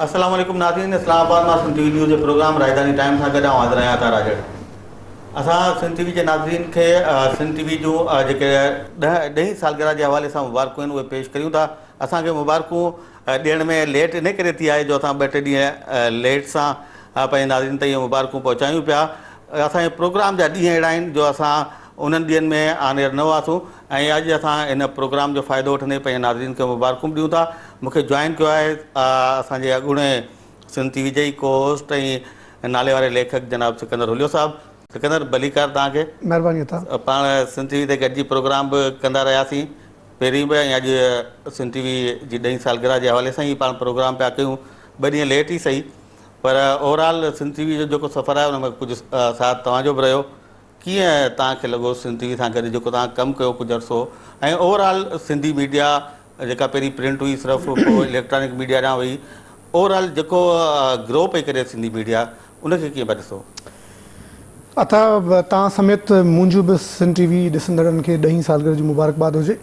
السلام عليڪم ناظرين اسلام آباد مان سنڌ ٽي وي نيوز جي پروگرام راڄڌاني ٽائيم سان گڏ آئون حاضر آهيان عطا راڄڙ اسان سنڌ ٽي وي جي ناظرين کي سنڌ ٽي وي جون جيڪي ڏهه ڏهين سالگرهه جي حوالي سان مبارڪون آهن اهي پيش ڪريون ٿا اسان کي مبارڪون ڏيڻ ۾ ليٽ ان ڪري ٿي آهي جو اسان ٻه ٽي ڏينهن ليٽ سان پنهنجي ناظرين تائين اهي مبارڪون پهچايون پيا اسان جي پروگرام جا ڏينهن اهڙا آهن جو اسان انهن ڏينهن ۾ آن ايئر نه هئاسون ۽ اڄ اسان ان پروگرام جو فائدو وٺندي پنهنجي ناظرين کي مبارڪون به ڏيون ٿا. مون کي جوائن ڪيو آهي اسان جي اڳوڻي سنڌ ٽي وي جي ئي ڪو هوسٽ ۽ نالي واري ليکڪ جناب سڪندر هليو صاحب. سڪندر ڀليڪار توهان کي. مهرباني عطا. پاڻ سنڌ ٽي وي تي گڏجي پروگرام به ڪندا رهياسين پهرين به ۽ اڄ سنڌ ٽي وي جي ڏهين سالگرهه جي حوالي سان ئي پاڻ پروگرام پيا ڪيون ٻه ڏينهن ليٽ ئي سهي پر اوور آل سنڌ ٽي وي جو جيڪو سفر آهي ان ۾ ڪجهه ساٿ توهان جو به رهيو. ڪيئن توهان کي لڳو سنڌ ٽي وي سان گڏ جيڪو توهان ڪم ڪيو ڪجهه عرصو ۽ اوور آل سنڌي ميڊيا جيڪا پهرين پرنٽ هئي صرف پوء اليڪٽرانڪ ميڊيا ڏانهن وئي اوور آل جيڪو گرو پئي ڪري سنڌي ميڊيا ان کي ڪيئن پيا ڏسو؟ عطا توهان سميت منهنجون به سنڌ ٽي وي ڏسندڙن کي ڏهين سالگرهه جي مبارڪباد هجي.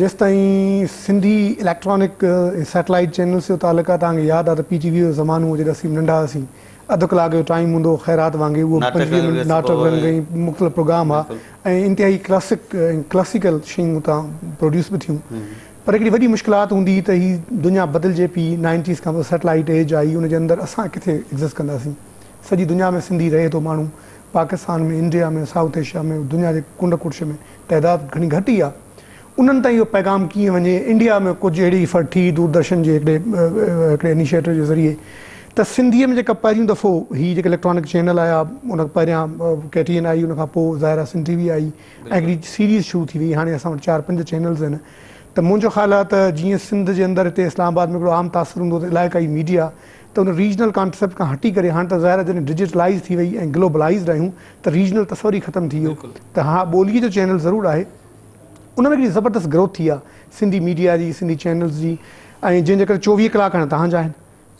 جيستائين سنڌي اليڪٽرانڪ ۽ سيٽلائيٽ چينلز جو تعلق آهي توهان کي ياد آهي ته پي ٽي وي جو زمانو هو جڏهن اسين ننڍا هئاسين اڌ ڪلاڪ جو ٽائيم هوندو هو خيرات وانگي اهو 25 منٽ ناٽڪ رنگ ۽ مختلف پروگرام هئا ۽ انتهائي ڪلاسڪ ۽ ڪلاسيڪل شيون اتان پروڊيوس به ٿيون پر هڪڙي وڏي مشڪلات هوندي هئي ته هي دنيا بدلجي پئي نائنٽيز کان پوء سيٽلائيٽ ايج آئي ان جي اندر اسان ڪٿي ايگزسٽ ڪنداسين سڄي دنيا ۾ سنڌي رهي ٿو ماڻهو پاڪستان ۾ انڊيا ۾ سائوٿ ايشيا ۾ دنيا جي ڪنڊ ڪڙڇ ۾ تعداد گهڻي گهٽ ئي آ انهن تائين اهو پيغام ڪيئن وڃي انڊيا ۾ ڪجهه اهڙي ايفرٽ ٿي دوردرشن جي هڪڙي هڪڙي انيشيٽو جي ذريعي ته سنڌيء ۾ جيڪا پهريون دفعو هي جيڪي اليڪٽرانڪ چينل آيا ان کان پهريان ڪي ٽي اين آئي ان کان پوء ظاهر آ سنڌ ٽي وي آئي ۽ هڪڙي سيريز شروع ٿي وئي هاڻي اسان وٽ چار پنج چينلز آهن ته منهنجو خيال آ ته جيئن سنڌ جي اندر هتي اسلام آباد ۾ هڪڙو عام تاثر هوندو ته علائقائي ميڊيا ته ان ريجنل ڪانسيپٽ کان هٽي ڪري هاڻي ته ظاهر آ جڏهن ڊجيٽلائيز ٿي وئي ۽ گلوبلائيزڊ آهيون ته ريجنل تصور ئي ختم ٿي ويو ته ها ٻولي جو چينل ضرور آهي ان ۾ هڪڙي زبردست گروٿ ٿي آهي سنڌي ميڊيا جي سنڌي چينلز جي ۽ جنهن جي ڪري 24 ڪلاڪ هاڻي توهان جا آهن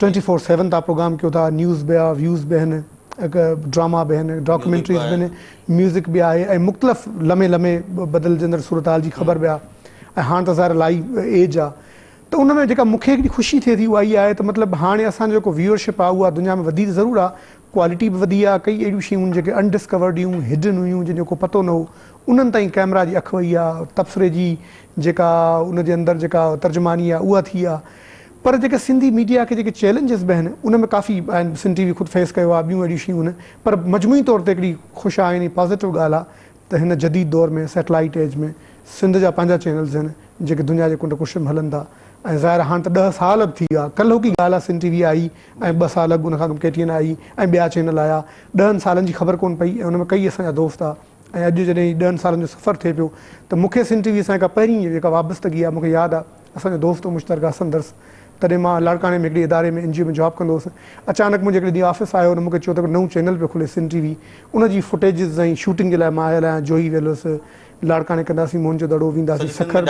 ٽوئنٽي فور سيون توهان پروگرام ڪيو ٿا نيوز به آهي ويوز به آهن ڊراما به آهن ڊاڪيومينٽريز به آهن ميوزڪ به آهي ۽ مختلف لمحي لمحي بدلجندڙ صورتحال جي خبر به آهي ۽ هاڻ ته ظاهر لائيو ايج آهي ته ان ۾ جيڪا مون کي هڪڙي خوشي ٿئي ٿي اها اها آهي ته مطلب هاڻي اسان جو جيڪو ويورشپ آهي اها دنيا ۾ وڌي ته ضرور آهي ڪوالٽي به وڌي آهي ڪئي اهڙيون شيون آهن جيڪي ان ڊسڪورڊ هيون هڊن هيون جن جو ڪو پتو نه هو انهن تائين ڪئميرا جي اک وئي آهي تبصري جي جيڪا ان جي اندر جيڪا ترجماني آهي اها ٿي آهي پر جيڪي سنڌي ميڊيا کي جيڪي چئلينجز به آهن ان ۾ ڪافي آهن سنڌ ٽي وي خود فيس ڪيو آهي ٻيون اهڙيون شيون آهن پر مجموعي طور تي هڪڙي خوش آئين ۽ پازيٽو ڳالهه آهي ته هن جديد دور ۾ سيٽلائيٽ ايج ۾ سنڌ جا پنهنجا چينلز آهن جيڪي دنيا جي ڪنڊ ڪڙڇ ۾ هلن ٿا ۽ ظاهر آهي هاڻ ته ڏهه سال به ٿي ويا ڪلهوڪي ڳالهه آهي سنڌ ٽي وي آئي ۽ ٻه سال اڳ ان کان اڳ ڪي ٽي اين آئي ۽ ٻيا چينل آيا ڏهن سالن جي خبر ڪونه پئي ۽ ان ۾ ڪئي اسان جا دوست آ ۽ اڄ جڏهن هي ڏهن سالن جو سفر ٿئي پيو ته مون کي سنڌ ٽي وي سان جيڪا پهرين جيڪا وابستگي آ مون کي ياد آ اسان جو دوست هو مشترڪه حسن درس تڏهن مان لاڙڪاڻي ۾ هڪڙي اداري ۾ اين جي او ۾ جاب ڪندو هوس اچانڪ منهنجي هڪڙي ڏينهن آفيس آيو هن مون کي چيو ته هڪڙو نئون چينل پيو کلي سنڌ ٽي وي ان جي فوٽيجز ۽ شوٽنگ جي لاء مان آيل آهيان جوهي ويل هوس لاڙڪاڻي ڪنداسين موهن جو دڙو وينداسين سکر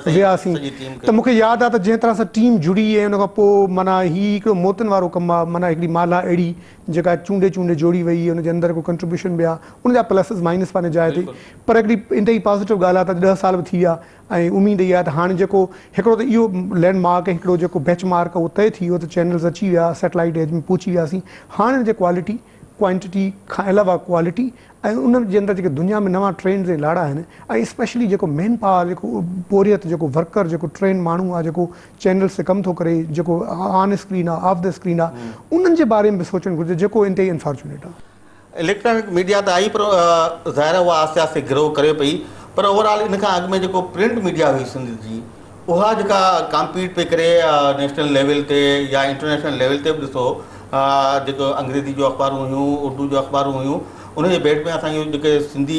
وياسين ته مون کي ياد آ ته جنهن طرح سان ٽيم جڙي ۽ ان کان پوء معنيٰ هي هڪڙو موتين وارو ڪم آ معنيٰ هڪڙي مالها اهڙي جيڪا چونڊي چونڊي جوڙي وئي ان جي اندر ڪو ڪنٽريبيوشن به آ ان جا پلسز مائنس پنهنجي جاء تي پر هڪڙي انتهائي پازيٽو ڳالهه آ ته اڄ ڏهه سال به ٿي ويا ۽ اميد اها آ ته هاڻي جيڪو هڪڙو ته اهو لينڊ مارڪ ۽ هڪڙو جيڪو بيچ مارڪ اهو طئي ٿي ويو ته چينلز اچي ويا سيٽلائيٽ ايج ۾ پهچي وياسين هاڻي ان جي ڪوالٽي ڪوانٽٽي کان علاوه ڪوالٽي ۽ ان جي اندر جيڪي دنيا ۾ نوان ٽرينڊز ۽ لاڙا آهن ۽ اسپيشلي جيڪو مين پاور جيڪو پورهيت جيڪو ورڪر جيڪو ٽرينڊ ماڻهو آهي جيڪو چينلز تي ڪم ٿو ڪري جيڪو آن اسڪرين آهي آف the screen آهي انهن جي باري ۾ به سوچڻ گهرجي جيڪو انتهائي انفارچونيٽ آهي. اليڪٽرانڪ ميڊيا ته آئي پر ظاهر آهي اها آهستي آهستي گرو ڪري پئي پر اوور آل ان کان اڳ ۾ جيڪو پرنٽ ميڊيا هئي سنڌ جي اها جيڪا ڪامپيٽ پئي ڪري نيشنل ليول تي يا انٽرنيشنل ليول تي به ڏسو جيڪو انگريزي جون اخبارون هيون اردو جون اخبارون هيون ان جي ڀيٽ ۾ اسان جي جيڪي سنڌي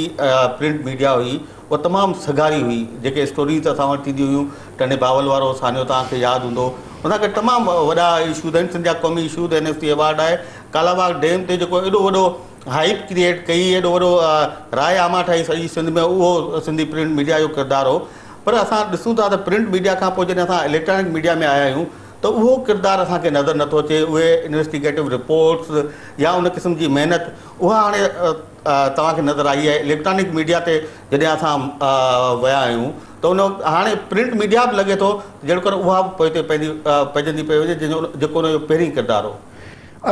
پرنٽ ميڊيا هئي اها تمام سگهاري هئي جيڪي اسٽوريز اسان وٽ ٿينديون هيون ٽنڊي بهاول وارو سانحو توهان کي ياد هوندو ان کان تمام وڏا اشوز آهن سنڌ جا قومي issues N F C award آهي ڪالاباغ ڊيم تي جيڪو ايڏو وڏو هائپ ڪريئيٽ ڪئي ايڏو وڏو راء عامه ٺاهي سڄي سنڌ ۾ اهو سنڌي پرنٽ ميڊيا جو ڪردار هو پر اسان ڏسون ٿا ته پرنٽ ميڊيا کان پوء جڏهن اسان اليڪٽرانڪ ميڊيا ۾ آيا آهيون ته اهو ڪردار اسان کي نظر نٿو اچي اهي انويسٽيگيٽو رپورٽس يا ان قسم جي محنت اها هاڻي توهان کي نظر آئي آهي اليڪٽرانڪ ميڊيا تي جڏهن اسان ويا آهيون ته ته ان وقت هاڻي پرنٽ ميڊيا به لڳي ٿو جهڙوڪر اها به پوئتي پئندي پئجندي پئي وڃي جنهن جو جيڪو ان جو پهرين ڪردار هو.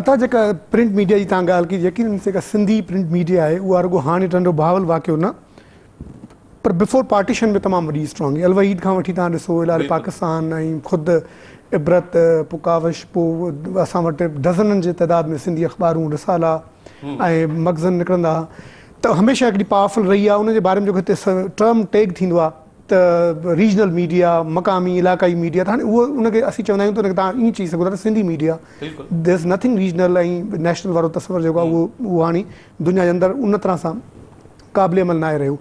عطا جيڪا پرنٽ ميڊيا جي توهان ڳالهه ڪئي يقينن جيڪا سنڌي پرنٽ ميڊيا آهي اها رڳو هاڻي ٽنڊو بهاول واقعو نه پر بفور پارٽيشن به تمام وڏي اسٽرانگ هئي الوحيد کان وٺي توهان ڏسو هلال پاڪستان ۽ خود عبرت پوء ڪاوش پوء اسان وٽ ڊزنن جي تعداد ۾ سنڌي اخبارون رسالا ۽ مخزن نڪرندا ها ته هميشه هڪڙي پاورفل رهي آهي ان جي باري ۾ جيڪو هتي ٽرم ٽيگ ٿيندو آهي ته ريجنل ميڊيا مقامي علائقائي ميڊيا ته هاڻي اهو ان کي اسين چوندا آهيون ته ان کي توهان ائين چئي سگهو ٿا ته Sindhi media there is nothing regional ۽ national وارو تصور جيڪو آهي اهو اهو هاڻي دنيا جي اندر ان طرح سان قابل عمل ناهي رهيو.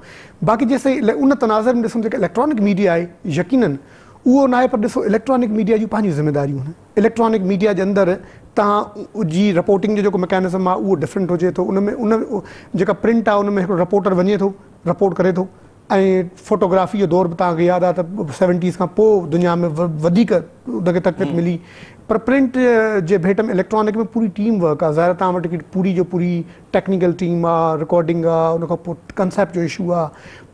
باقي جيستائين ان تناظر ۾ ڏسون جيڪا اليڪٽرانڪ ميڊيا آهي يقينن اهو ناهي پر ڏسو اليڪٽرانڪ ميڊيا جون پنهنجون ذميداريون آهن. اليڪٽرانڪ ميڊيا جي اندر توهان جي رپورٽنگ جو جيڪو ميڪانزم آهي اهو ڊفرنٽ هجي ٿو ان ۾ ان جيڪا پرنٽ آهي ان ۾ هڪڙو رپورٽر وڃي ٿو رپورٽ ڪري ٿو ۽ فوٽوگرافي جو دور به توهان کي ياد آهي ته سيونٽيز کان پوء دنيا ۾ وڌيڪ ان کي تقويت ملي پر پرنٽ جي ڀيٽ ۾ اليڪٽرانڪ ۾ پوري ٽيم ورڪ آهي ظاهر آهي توهان وٽ هڪڙي پوري جو پوري ٽيڪنيڪل ٽيم آ رڪارڊنگ آ ان کان پوء ڪنسيپٽ جو اشو آ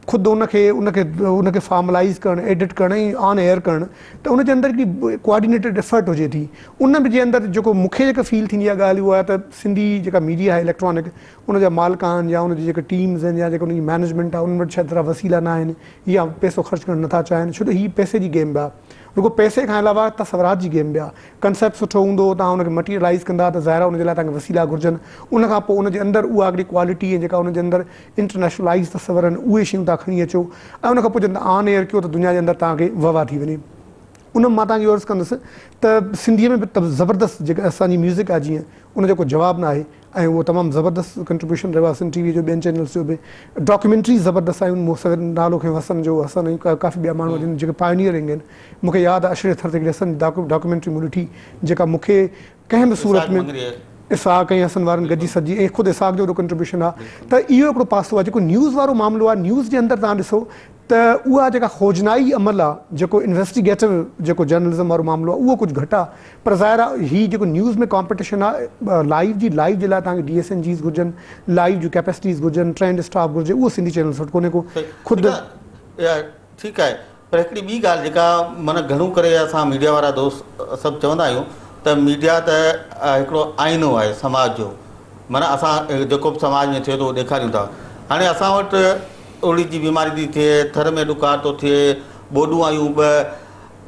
خود ان کي ان کي ان کي فارملائيز ڪرڻ ايڊٽ ڪرڻ ۽ آن ايئر ڪرڻ ته ان جي اندر هڪڙي ڪوآرڊينيٽيڊ ايفرٽ هجي ٿي ان جي اندر جيڪو مون کي جيڪا فيل ٿيندي آ ڳالهه اها آهي ته سنڌي جيڪا ميڊيا آهي اليڪٽرانڪ ان جا مالڪان يا ان جي جيڪي ٽيمز آهن يا جيڪا ان جي مينيجمينٽ آ انهن وٽ شايد ذرا وسيلا نه آهن يا پئسو خرچ ڪرڻ نٿا چاهين ڇو ته هي پئسي جي گيم به آ رڳو پئسي کان علاوه تصورات جي گيم به آ ڪنسيپٽ سٺو هوندو توهان ان کي مٽيريلائيز ڪندا ته ظاهر آهي ان جي لاء توهان کي وسيلا گهرجن ان کان پوء ان جي اندر اها هڪڙي ڪوالٽي ۽ جيڪا ان جي اندر انٽرنيشنلائيز تصور آهن اهي شيون توهان کڻي اچو ۽ ان کان پوء جڏهن توهان آن ايئر ڪيو ته دنيا جي اندر توهان کي واهه واهه ٿي وڃي ان مان توهان کي اهو عرض ڪندس ته سنڌيء ۾ به زبردست جيڪا اسان جي ميوزڪ آهي جيئن ان جو ڪو جواب نه آهي ۽ اهو تمام زبردست ڪنٽريبيوشن رهيو آهي سنڌ ٽي وي جو ٻين چينلز جو به ڊاڪيومينٽريز زبردست آيون مون سگهه نالو کنيو حسن جو حسن ۽ ڪافي ٻيا ماڻهو جن جيڪي پائنيئرنگ آهن مون کي ياد آهي اشري ٿر تي هڪڙي حسن جي ڊاڪيومينٽري مون ڏٺي جيڪا مون کي ڪنهن به صورت ۾ اسحاق ۽ حسن وارن گڏجي سڏجي ۽ خود اسحاق جو وڏو ڪنٽريبيوشن آهي ته اهو هڪڙو پاسو آهي جيڪو نيوز وارو معاملو آهي نيوز جي اندر توهان ڏسو ته اها جيڪا کوجنائي عمل آ جيڪو انويسٽيگيٽو جيڪو جرنلزم وارو معاملو آ اهو ڪجهه گهٽ آ پر ظاهر آ هي جيڪو نيوز ۾ ڪامپيٽيشن آ لائيو جي لائيو جي لاء توهان کي ڊي ايس اين جيز گهرجن لائيو جون ڪيپيسٽيز گهرجن ٽرينڊ اسٽاف گهرجي اهو سنڌي چينلز وٽ ڪونهي ڪو خود ٺيڪ آهي پر هڪڙي ٻي ڳالهه جيڪا معنيٰ گهڻو ڪري اسان ميڊيا وارا دوست سڀ چوندا آهيون ته ميڊيا ته هڪڙو آئينو آهي سماج جو معنيٰ اسان جيڪو به سماج ۾ ٿئي ٿو اهو ڏيکاريون ٿا هاڻي اسان وٽ اڙي جي بيماري ٿي ٿئي، ٿر ۾ ڏڪار ٿو ٿئي، ٻوڏون آيون ٻه،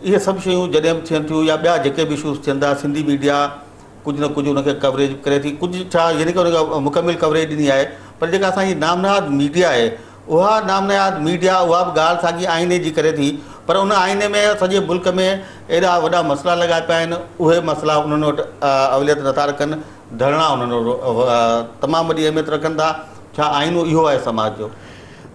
اهي سڀ شيون جڏهن به ٿين ٿيون يا ٻيا جيڪي به اشوز ٿين ٿا سنڌي ميڊيا ڪجهه نه ڪجهه ان کي ڪوريج ڪري ٿي ڪجهه ڇا يعني ڪه ان کي مڪمل ڪوريج ڏني آهي پر جيڪا اسان جي نام نهاد ميڊيا آهي اها نام نهاد ميڊيا اها به ڳالهه ساڳي آئيني جي ڪري ٿي پر ان آئيني ۾ سڄي ملڪ ۾ ايڏا وڏا مسئلا لڳا پيا آهن اهي مسئلا انهن وٽ اوليت نٿا رکن ڌرڻا انهن وٽ تمام وڏي اهميت رکن ٿا ڇا آئينو اهو آهي سماج جو؟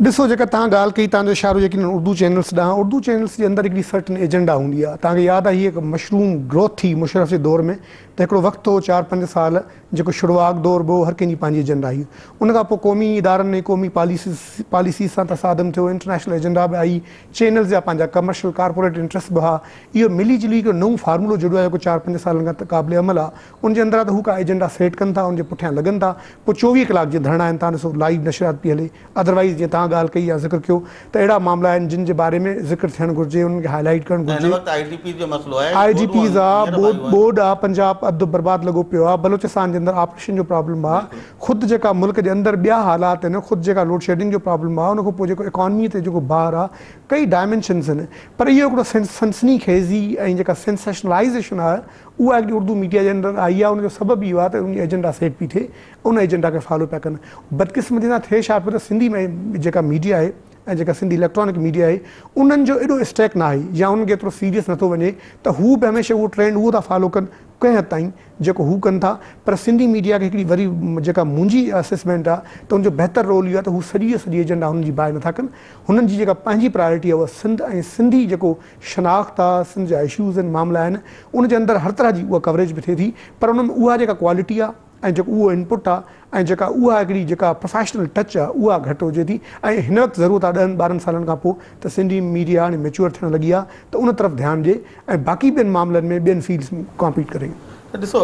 ڏسو جيڪا توهان ڳالهه ڪئي توهان جو اشارو يقينن اردو چينلز ڏانهن اردو چينلز جي اندر هڪڙي سرٽن ايجنڊا هوندي آهي توهان کي ياد آهي هي هڪ مشروم گروٿ ٿي مشرف جي دور ۾ ته هڪڙو وقت هو چار پنج سال جيڪو شروعاق دور به هو هر ڪنهن جي پنهنجي ايجنڊا هئي ان کان پوء قومي ادارن ۽ قومي پاليسيز پاليسيز سان تصادم ٿيو انٽرنيشنل ايجنڊا به آئي چينلز جا پنهنجا ڪمرشل ڪارپوريٽ انٽرسٽ به هئا اهو ملي جلي هڪڙو نئون فارمولو جڙيو آهي جيڪو چار پنج سالن کان قابل عمل آهي ان جي اندر آ ته هو ڪا ايجنڊا سيٽ ڪن ٿا ان جي پٺيان لڳن ٿا پوء 24 ڪلاڪ جيئن ڌرڻا آهن تان ڏسو لائيو نشريات پئي هلي ادروائيز جيئن توهان ڳالهه ڪئي يا ذڪر ڪيو ته اهڙا معاملا آهن جن جي باري ۾ ذڪر ٿيڻ گهرجي انهن کي هائي لائيٽ ڪرڻ ۽ هن گهرجي. وقت I D Ps جو مسئلو آهي I D ٻوڏون پيز آ هينئر به ٻوڏ آيون آهن. ٻوڏ آ پنجاب اڌ برباد لڳو پيو آ بلوچستان جي اندر آپريشن جو پرابلم آ خود جيڪا ملڪ جي اندر ٻيا حالات آهن خود جيڪا لوڊ شيڊنگ جو پرابلم آ ان کان پوء جيڪو اڪانمي تي جيڪو بار آ ڪئي ڊائمينشنز آهن پر اهو هڪڙو سنسني خيزي ۽ جيڪا سينسيشنلائيزيشن آ اها هڪڙي اردو ميڊيا جي اندر آئي آهي ان جو سبب اهو آهي ته ان جي ايجنڊا سيٽ پئي ٿئي ان ايجنڊا کي فالو پيا ڪن بدقسمتي سان ٿئي ڇا پيو ته سنڌي ۾ جيڪا ميڊيا آهي ۽ جيڪا سنڌي اليڪٽرانڪ ميڊيا آهي انهن جو ايڏو اسٽيڪ نه آهي يا انهن کي ايترو سيريس نٿو وڃي ته هو به هميشه اهو ٽرينڊ اهو ٿا فالو ڪن ڪنهن حد تائين جيڪو هو ڪن ٿا پر سنڌي ميڊيا کي هڪڙي وري جيڪا منهنجي اسيسمينٽ آهي ته ان جو بهتر رول اهو آهي ته هو سڄي جو سڄي ايجنڊا هنن جي باء نٿا ڪن هنن جي جيڪا پنهنجي پرايورٽي آهي اها سنڌ ۽ سنڌي جيڪو شناخت آ، سنڌ جا اشوز آهن، معاملا آهن، ان جي اندر هر طرح جي اها ڪوريج به ٿئي ٿي پر ان ۾ اها جيڪا ڪوالٽي آ ۽ جيڪو اهو انپٽ آ ۽ جيڪا اها هڪڙي جيڪا پروفيشنل ٽچ آ اها گهٽ هجي ٿي ۽ هن وقت ضرورت آ ڏهن ٻارهن سالن کان پوء ته سنڌي ميڊيا هاڻي ميچوئر ٿيڻ لڳي آ ته ان طرف ڌيان ڏي ۽ باقي ٻين معاملن ۾ ٻين فيلڊز ۾ ڪامپيٽ ڪري. ته ڏسو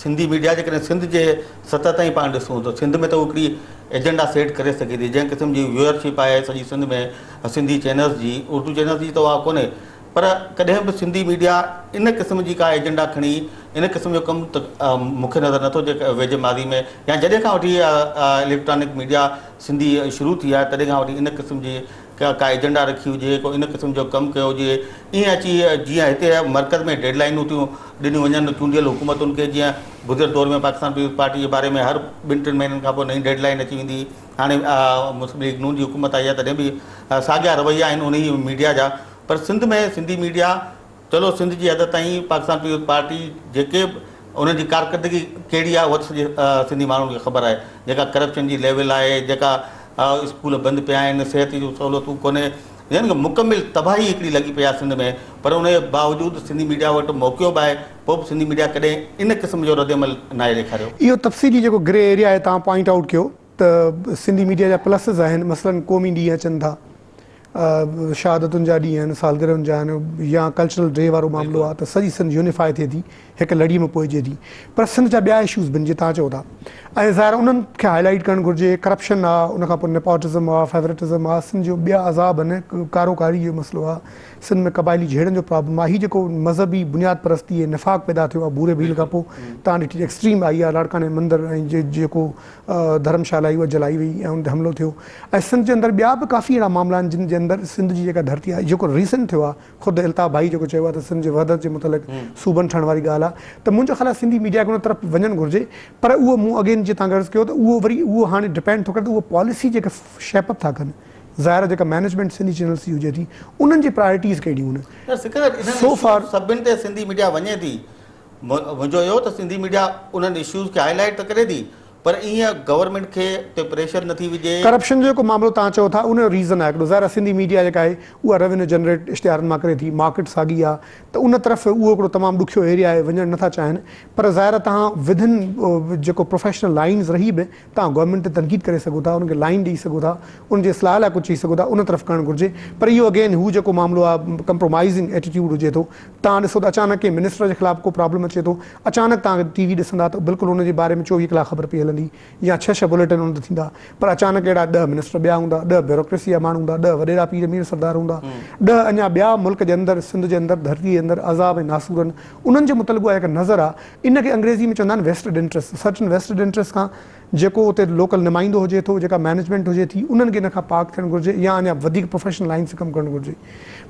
سنڌي ميڊيا جيڪڏهن سنڌ جي سطح تائين پاڻ ڏسون ته سنڌ ۾ ته هو هڪڙي ايجنڊا سيٽ ڪري سگهي ٿي جنهن قسم جي ويوئرشپ آهي سڄي سنڌ ۾ سنڌي چينلز جي، اردو چينلز جي ته اها ڪونهي پر ڪڏهن به سنڌي ميڊيا ان قسم جي ڪا ايجنڊا کڻي ان قسم جو ڪم ته مون کي نظر نٿو اچي ويجهي ماضي ۾ يا جڏهن کان وٺي اليڪٽرانڪ ميڊيا سنڌي شروع ٿي آهي تڏهن کان وٺي ان قسم جي ڪا ايجنڊا رکي هجي ڪو ان قسم جو ڪم ڪيو هجي ائين اچي جيئن هتي مرڪز ۾ ڊيڊ لائنون ٿيون ڏنيون وڃن چونڊيل حڪومتن کي جيئن گذريل دور ۾ پاڪستان پيپلز پارٽي جي باري ۾ هر ٻن ٽن مهينن کان پوء نئين ڊيڊ لائن اچي ويندي هئي هاڻي مسلم ليگ نون جي حڪومت آئي آهي تڏهن به ساڳيا رويا آهن انهي ميڊيا جا پر سنڌ ۾ سنڌي ميڊيا چلو سنڌ جي حد تائين پاڪستان پيپلز پارٽي جيڪي به انهن جي ڪارڪردگي ڪهڙي آهي اها ته سڄي سنڌي ماڻهن کي خبر آهي جيڪا ڪرپشن جي ليول آهي جيڪا اسڪول بند پيا آهن صحت جون سهولتون ڪونهي يعني ڪه مڪمل تباهي هڪڙي لڳي پئي آهي سنڌ ۾ پر ان جي باوجود سنڌي ميڊيا وٽ موقعو به آهي پوء به سنڌي ميڊيا ڪڏهن ان قسم جو رد عمل ناهي ڏيکاريو. اهو تفصيلي جيڪو گري ايريا آهي توهان پوائنٽ آئوٽ ڪيو ته سنڌي ميڊيا جا پلسز آهن مثلاً قومي ڏينهن اچن ٿا شهادتن جا ڏينهن آهن سالگرهن جا آهن يا ڪلچرل ڊي وارو معاملو آهي ته سڄي سنڌ يونيفائي ٿئي ٿي هڪ لڙي ۾ پوئجي ٿي پر سنڌ جا ٻيا اشوز به آهن جيئن توهان چئو ٿا ۽ ظاهر انهن کي هائي لائيٽ ڪرڻ گهرجي ڪرپشن آهي ان کان پوء نيپوٽزم آهي فيورٽزم آهي سنڌ جو ٻيا عذاب آهن ڪارو ڪاري جو مسئلو آهي سنڌ ۾ قبائلي جهيڙن جو پرابلم آهي هي جيڪو مذهبي بنياد پرستي ۽ نفاق پيدا ٿيو آهي ڀوري ڀيل کان پوء توهان ڏٺي ايڪسٽريم آئي آهي لاڙڪاڻي مندر ۽ جيڪو ڌرم شالا آئي اها جلائي وئي ۽ ان تي حملو ٿيو ۽ سنڌ جي اندر ٻيا به ڪافي اهڙا معاملا آهن جن جي اندر سنڌ جي جيڪا ڌرتي آهي جيڪو ريسنٽ ٿيو آهي خود الطاف ڀائي جيڪو چيو آهي ته سنڌ جي وحدت جي متعلق صوبن ٺهڻ واري ڳالهه آهي ته منهنجو خيال آهي سنڌي ميڊيا کي ان طرف وڃڻ گهرجي پر اهو مون اگين جي تان غرض ڪيو ته اهو وري اهو هاڻي ڊپينڊ ٿو ڪري ته اهو پاليسي جيڪا شيپ اپ ٿا ڪن ظاهر آهي جيڪا مئنيجمينٽ سنڌي چينلز جي هجي ٿي انهن جي پرائرٽيز ڪهڙيون آهن نه سڪندر انهن سو فار سڀن تي سنڌي ميڊيا وڃي ٿي منهنجو اهو ته سنڌي ميڊيا انهن اشوز کي هائي لائيٽ ته ڪري ٿي پر ايئن گورنمينٽ کي تي پريشر نٿي وجهي. ڪرپشن جو جيڪو معاملو توهان چئو ٿا ان جو ريزن آهي هڪڙو ظاهر آهي سنڌي ميڊيا جيڪا آهي اها روينيو جنريٽ اشتهارن مان ڪري ٿي مارڪيٽ ساڳي آهي ته ان طرف اهو هڪڙو تمام ڏکيو ايريا آهي وڃڻ نٿا چاهين پر ظاهر آهي توهان ودن جيڪو پروفيشنل لائنز رهي به توهان گورنمينٽ تي تنقيد ڪري سگهو ٿا انهن کي لائن ڏئي سگهو ٿا ان جي اصلاح لاء ڪجهه چئي سگهو ٿا ان طرف ڪرڻ گهرجي پر اهو اگين هو جيڪو معاملو آهي ڪمپرومائزنگ ايٽيٽيوڊ هجي ٿو توهان ڏسو ته اچانڪ ڪنهن منسٽر جي خلاف ڪو پرابلم اچي ٿو، اچانڪ توهان ٽي وي ڏسندا ته بلڪل ان جي باري ۾ 24 ڪلاڪ خبر پئي هلندي يا ڇهه ڇهه بليٽن ان تي ٿيندا پر اچانڪ اهڙا ڏهه منسٽر ٻيا هوندا، ڏهه بيوروڪريسي جا ماڻهو هوندا، ڏهه وڏيرا پير مير سردار هوندا، ڏهه اڃا ٻيا ملڪ جي اندر سنڌ جي اندر ڌرتي جي اندر عذاب ۽ ناسور آهن انهن جي متعلق اها هڪ نظر آهي ان کي انگريزي ۾ چوندا آهن vested interest certain vested interest کان جيڪو اتي لوڪل نمائندو هجي ٿو، جيڪا مئنيجمينٽ هجي ٿي، انهن کي ان کان پاڪ ٿيڻ گهرجي يا اڃا وڌيڪ پروفيشنل لائين سان ڪم ڪرڻ گهرجي.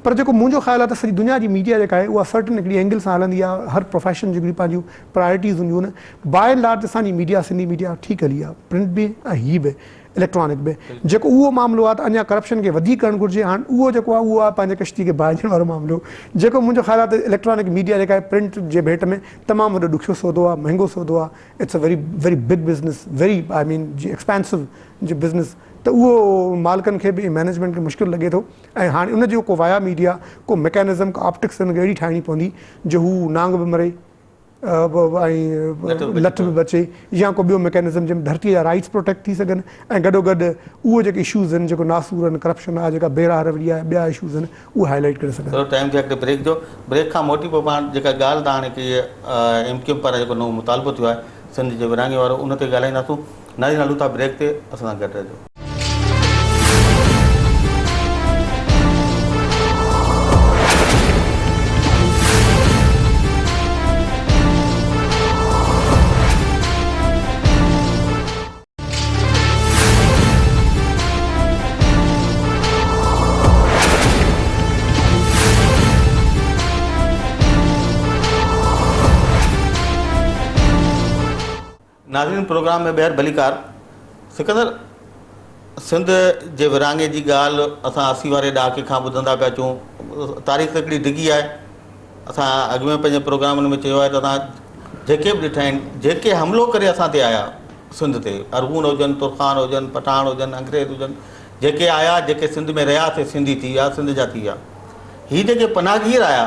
پر جيڪو منهنجو خيال آهي ته سڄي دنيا جي ميڊيا جيڪا آهي اها سرٽن هڪڙي اينگل سان هلندي آهي، هر پروفيشن جون هڪڙيون پنهنجون پرائرٽيز هونديون آهن. باء اينڊ لارج اسان جي ميڊيا سنڌي ميڊيا ٺيڪ هلي آهي، پرنٽ به ۽ هي به اليڪٽرانڪ به. جيڪو اهو معاملو آهي ته اڃا ڪرپشن کي وڌيڪ ڪرڻ گهرجي، هاڻ اهو جيڪو آهي اهو آهي پنهنجي ڪشتي کي باهه ڏيڻ وارو معاملو. جيڪو منهنجو خيال آهي ته اليڪٽرانڪ ميڊيا جيڪا آهي پرنٽ جي ڀيٽ ۾ تمام وڏو ڏکيو سودو آهي، مهنگو سودو آهي. It's a very very big business very I mean جي ايڪسپينسو جي بزنس ته اهو مالڪن کي به ۽ مئنيجمينٽ کي مشڪل لڳي ٿو ۽ هاڻي ان جو ڪو وايا ميڊيا ڪو ميڪانزم ڪا آپٽڪس ان کي اهڙي ٺاهڻي پوندي جو هو نانگ به مري ۽ لٺ به بچي يا ڪو ٻيو ميڪانزم جنهن ۾ ڌرتي جا رائٽس پروٽيڪٽ ٿي سگهن ۽ گڏو گڏ اهو جيڪي اشوز آهن جيڪو ناسور آهن ڪرپشن آهي جيڪا بي راهه روي آهي ٻيا اشوز آهن اهي هائي لائيٽ ڪري سگهن. ٿورو ٽائيم ٿيو هڪڙي بريڪ جو، بريڪ کان موٽي پوء پاڻ جيڪا ڳالهه تان هاڻي ڪئي ايم ڪيو ايم پاران جيڪو نئون مطالبو ٿيو آهي سنڌ جي ورهاڱي وارو ان تي ڳالهائينداسون. ناظرين هلون ٿا بريڪ تي اسان سان گڏ رهجو. ناظرين پروگرام ۾ ٻيهر ڀليڪار سڪندر سنڌ جي ورهاڱي جي ڳالهه اسان 80 واري ڏهاڪي کان ٻڌندا پيا اچون تاريخ هڪڙي ڊگهي آهي اسان اڳ ۾ پنهنجي پروگرامن ۾ چيو آهي ته اسان جيڪي به ڏٺا آهن جيڪي حملو ڪري اسان تي آيا سنڌ تي ارغون هجن ترخان هجن پٺاڻ هجن انگريز هجن جيڪي آيا جيڪي سنڌ ۾ رهيا سي سنڌي ٿي ويا سنڌ جا ٿي ويا هي جيڪي پناهگير آيا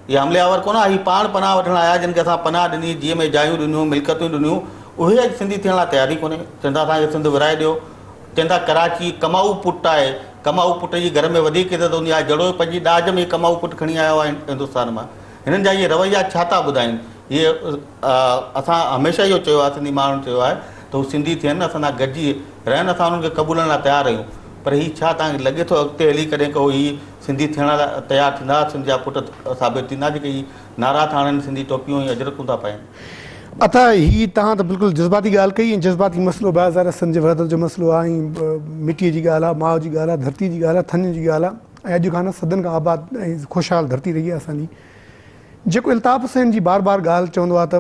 اهي حملي آور ڪونه هي پاڻ پناهه وٺڻ آيا جن کي اسان پناهه ڏني جيء ۾ جايون ڏنيون ملڪيتون ڏنيون اهي اڄ سنڌي ٿيڻ لاء تيار ئي ڪونهي چون ٿا اسان کي سنڌ ورهائي ڏيو چون ٿا ڪراچي ڪمائو پٽ آهي، ڪمائو پٽ جي گهر ۾ وڌيڪ عزت هوندي آهي، جهڙو پنهنجي ڏاج ۾ ڪمائو پٽ کڻي آيو آهي هندستان مان. هنن جا اهي رويا ڇا ٿا ٻڌائين؟ اهي اسان هميشه اهو چيو آهي، سنڌي ماڻهن چيو آهي ته هو سنڌي ٿين، اسان سان گڏجي رهن، اسان انهن کي قبولڻ لاء تيار آهيون. پر هي ڇا توهان کي لڳي ٿو اڳتي هلي ڪڏهن ڪو هي سنڌي ٿيڻ لاء تيار ٿيندا، سنڌ جا پٽ ثابت ٿيندا جيڪي هي نعرا ٿا هڻن سنڌي ٽوپيون ۽ اجرڪون ٿا پائين. ادا هي توهان ته بلڪل جذباتي ڳالهه ڪئي ۽ جذباتي مسئلو به آهي ظاهر آهي سنڌ جي وحدت جو مسئلو آهي ۽ مٽيء جي ڳالهه آهي ماء جي ڳالهه آهي ڌرتي جي ڳالهه آهي ٿڃ جي ڳالهه آهي ۽ اڄ کان نه صدين کان آباد ۽ خوشحال ڌرتي رهي آهي اسان جي جيڪو الطاف حسين جي بار بار ڳالهه چوندو آهي ته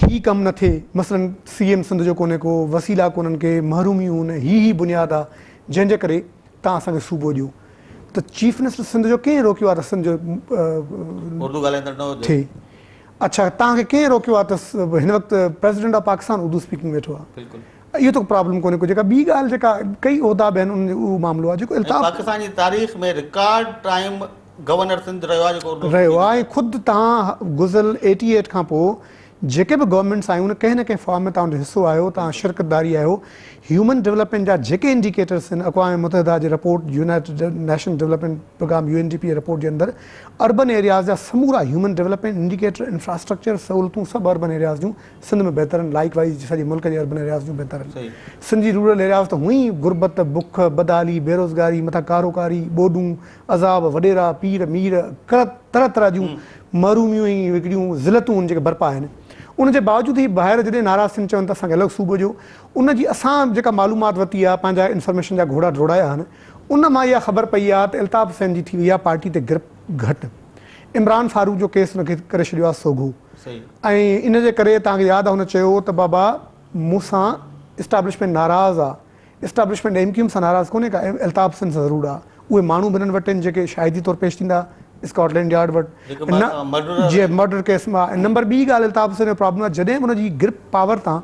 هي ڪم نه ٿئي مثلاً سي ايم سنڌ جو ڪونهي ڪو وسيلا ڪونهن ڪي محروميون هن هي هي بنياد آ جنهن جي ڪري تان اسان کي صوبو ڏيو ته چيف منسٽر سنڌ جو ڪنهن روڪيو آ ته سنڌ جو اردو ڳالهائيندڙ نه هجي ٿئي اڇا تان کي ڪنهن روڪيو آ ته هن وقت president of Pakistan Urdu speaking ويٺو آ بلڪل اهو ته پرابلم ڪونهي ڪو جيڪا ٻي ڳالهه جيڪا ڪئي عهدا به آهن انهن جو اهو معاملو آ جيڪو الطاف پاڪستان جي تاريخ ۾ رڪارڊ ٽائيم گورنر سنڌ رهيو آهي جيڪو اردو رهيو آهي ۽ خود توهان گذريل ايٽي ايٽ کان پوء جيڪي به گورنمينٽس آيون ڪنهن نه ڪنهن فارم ۾ توهان جو حصو آهيو توهان شرڪت داري آهيو هيومن ڊولپمينٽ جا جيڪي انڊيڪيٽرس آهن اقوام متحده جي report united nation development programme U N D P جي رپورٽ جي اندر اربن ايرياز جا سمورا هيومن ڊولپمينٽ انڊيڪيٽر انفراسٽرڪچر سهولتون سڀ اربن ايرياز جون سنڌ ۾ بهتر آهن لائيڪ وائيز سڄي ملڪ جي اربن ايرياز جون بهتر آهن سنڌ جي رورل ايرياز ته هونئن ئي غربت بک بدحالي بيروزگاري مٿان ڪارو ڪاري ٻوڏون عذاب وڏيرا پير مير طرح طرح جون محروميون ۽ هڪڙيون ذلتون ان جيڪي برپا آهن ان جي باوجود هي ڀائر جڏهن ناراض ٿين چون ته اسان کي الڳ صوبو ڏيو ان جي اسان جيڪا معلومات ورتي آهي پنهنجا انفارميشن جا گهوڙا ڊوڙايا آهن ان مان اها خبر پئي آهي ته الطاف حسين جي ٿي وئي آهي پارٽي تي گرپ گهٽ عمران فاروق جو ڪيس ان کي ڪري ڇڏيو آهي سوگهو ۽ ان جي ڪري توهان کي ياد آهي هن چيو ته بابا مون سان اسٽابلشمينٽ ناراض آهي اسٽابلشمينٽ ايم ڪيو ايم سان ناراض ڪونهي ڪا الطاف حسين سان ضرور آ اهي ماڻهو به انهن وٽ آهن جيڪي شاهدي طور پيش ٿيندا اسڪاٽ لينڊ يارڊ وٽ نه جي مرڊر ڪيس مان ۽ نمبر ٻي ڳالهه الطاف حسين جو پرابلم آ جڏهن به ان جي گرپ پاور تان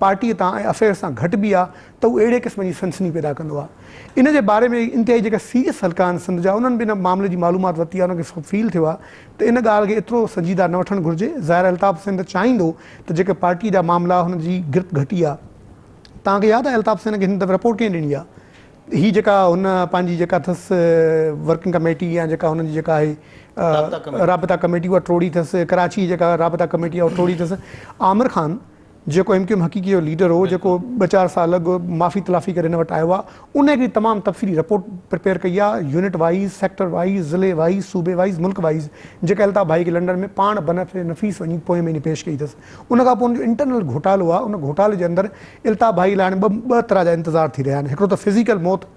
پارٽي تان ۽ افيئرس تان گهٽبي آ ته هو اهڙي قسم جي سنسني پيدا ڪندو آ ان جي باري ۾ انتهائي جيڪا سيريس حلقا آهن سنڌ جا انهن به ان معاملي جي معلومات ورتي آ انهن کي فيل ٿيو آ ته ان ڳالهه کي ايترو سنجيده نه وٺڻ گهرجي ظاهر الطاف حسين ته چاهيندو ته جيڪي پارٽي جا معاملا هن جي گرپ گهٽي آ توهان کي ياد آهي الطاف حسين کي هن دفعي رپورٽ ڪنهن ڏني آهي؟ هي جيڪا هن پنهنجي جيڪا اٿس ورڪنگ ڪميٽي يا جيڪا هن جي جيڪا آهي رابطا ڪميٽي اها ٽوڙي اٿس، ڪراچي جي جيڪا رابطا ڪميٽي آهي اها ٽوڙي اٿس. عامر خان جيڪو ايم ڪيو ايم حقيقي جو ليڊر هو جيڪو ٻه چار سال اڳ معافي تلافي ڪري هن وٽ آيو آهي ان هڪڙي تمام تفصيلي رپورٽ پرپيئر ڪئي آهي يونٽ وائيز، سيڪٽر وائيز، ضلعي وائيز، صوبي وائيز، ملڪ وائيز جيڪا الطاف ڀائي کي لنڊن ۾ پاڻ بنف نفيس وڃي پوئين مهيني پيش ڪئي اٿس. ان کان پوء ان جو انٽرنل گهوٽالو آهي، ان گهوٽالي جي اندر الطاف ڀائي لاء هاڻي ٻه طرح جا انتظار ٿي رهيا آهن، هڪڙو ته فزيڪل موت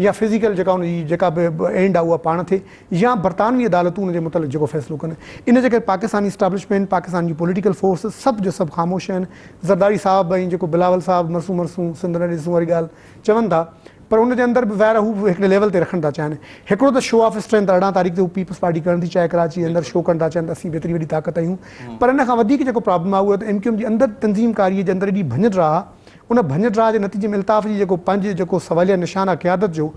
يا فزيڪل جيڪا ان جي جيڪا به اينڊ آهي اها پاڻ ٿئي يا برطانوي عدالتون ان جي متعلق جيڪو فيصلو ڪن. ان جي ڪري پاڪستاني اسٽابلشمينٽ، پاڪستان جي پوليٽيڪل فورسز سڀ جو سڀ خاموش آهن. زرداري صاحب ۽ جيڪو بلاول صاحب مرسون مرسون سنڌ نه ڏسون واري ڳالهه چون ٿا پر ان جي اندر به ظاهر آهي هو به هڪڙي ليول تي رکڻ ٿا چاهين. هڪڙو ته شو آف اسٽرينٿ 18 تاريخ تي هو پيپلز پارٽي ڪرڻ ٿي چاهي ڪراچي جي اندر شو ڪرڻ ٿا چاهين ته اسين به ايتري وڏي طاقت آهيون پر ان کان وڌيڪ جيڪو پرابلم آهي اهو ته ايم ڪيو ايم جي اندر تنظيم ڪاري جي اندر ايڏي ڀڃ ڊاهه آهي ان ڀڃ ڊاهه جي نتيجي ۾ الطاف جي جيڪو پنهنجي جيڪو سواليه نشان آهي قيادت جو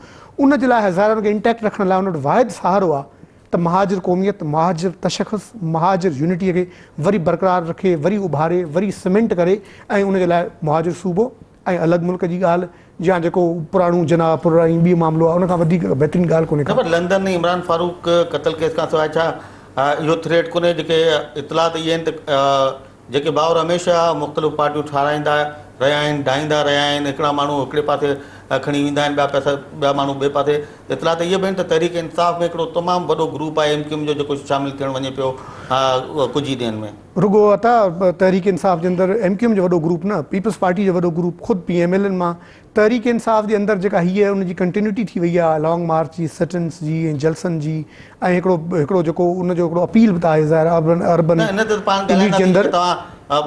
ان جي لاء ظاهر آهي ان کي انٽيڪٽ رکڻ لاء ان وٽ واحد سهارو آهي ته مهاجر قوميت، مهاجر تشخص، مهاجر يونٽيء کي وري برقرار رکي، وري اڀاري، وري سيمينٽ ڪري ۽ ان جي لاء مهاجر صوبو ۽ الڳ ملڪ جي ڳالهه يا جيڪو پراڻو جناح پور ۽ ٻي معاملو آهي ان کان وڌيڪ بهترين ڳالهه ڪونهي نه ڪا. پر لنڊن ۽ عمران فاروق قتل ڪيس کان سواء ڇا اهو ٿريٽ ڪونهي جيڪي اطلاع ته اهي آهن ته جيڪي ڀائر هميشه مختلف پارٽيون ٺاراهيندا رهيا آهن ڊاهيندا رهيا آهن هڪڙا ماڻهو هڪڙي پاسي کڻي ويندا آهن ٻيا پئسا ٻيا ماڻهو ٻئي پاسي اطلاع ته اهي به آهن ته تحريڪ انصاف ۾ هڪڙو تمام وڏو گروپ آهي ايم ڪيو ايم جو جيڪو شامل ٿيڻ وڃي پيو ڪجهه ئي ڏينهن ۾. رڳو عطا تحريڪ انصاف جي اندر ايم ڪيو ايم جو وڏو گروپ نه پيپلز پارٽي جو وڏو گروپ خود پي ايم ايل اين مان تحريڪ انصاف جي اندر جيڪا هيء ان جي ڪنٽينيوٽي ٿي وئي آهي لانگ مارچ جي سٽنس جي ۽ جلسن جي ۽ هڪڙو هڪڙو جيڪو ان جو هڪڙو اپيل به ته آهي ظاهر اربن اربن نه ان تي ته پاڻ اليٽ جي ڳالهائينداسين اندر جيڪي توهان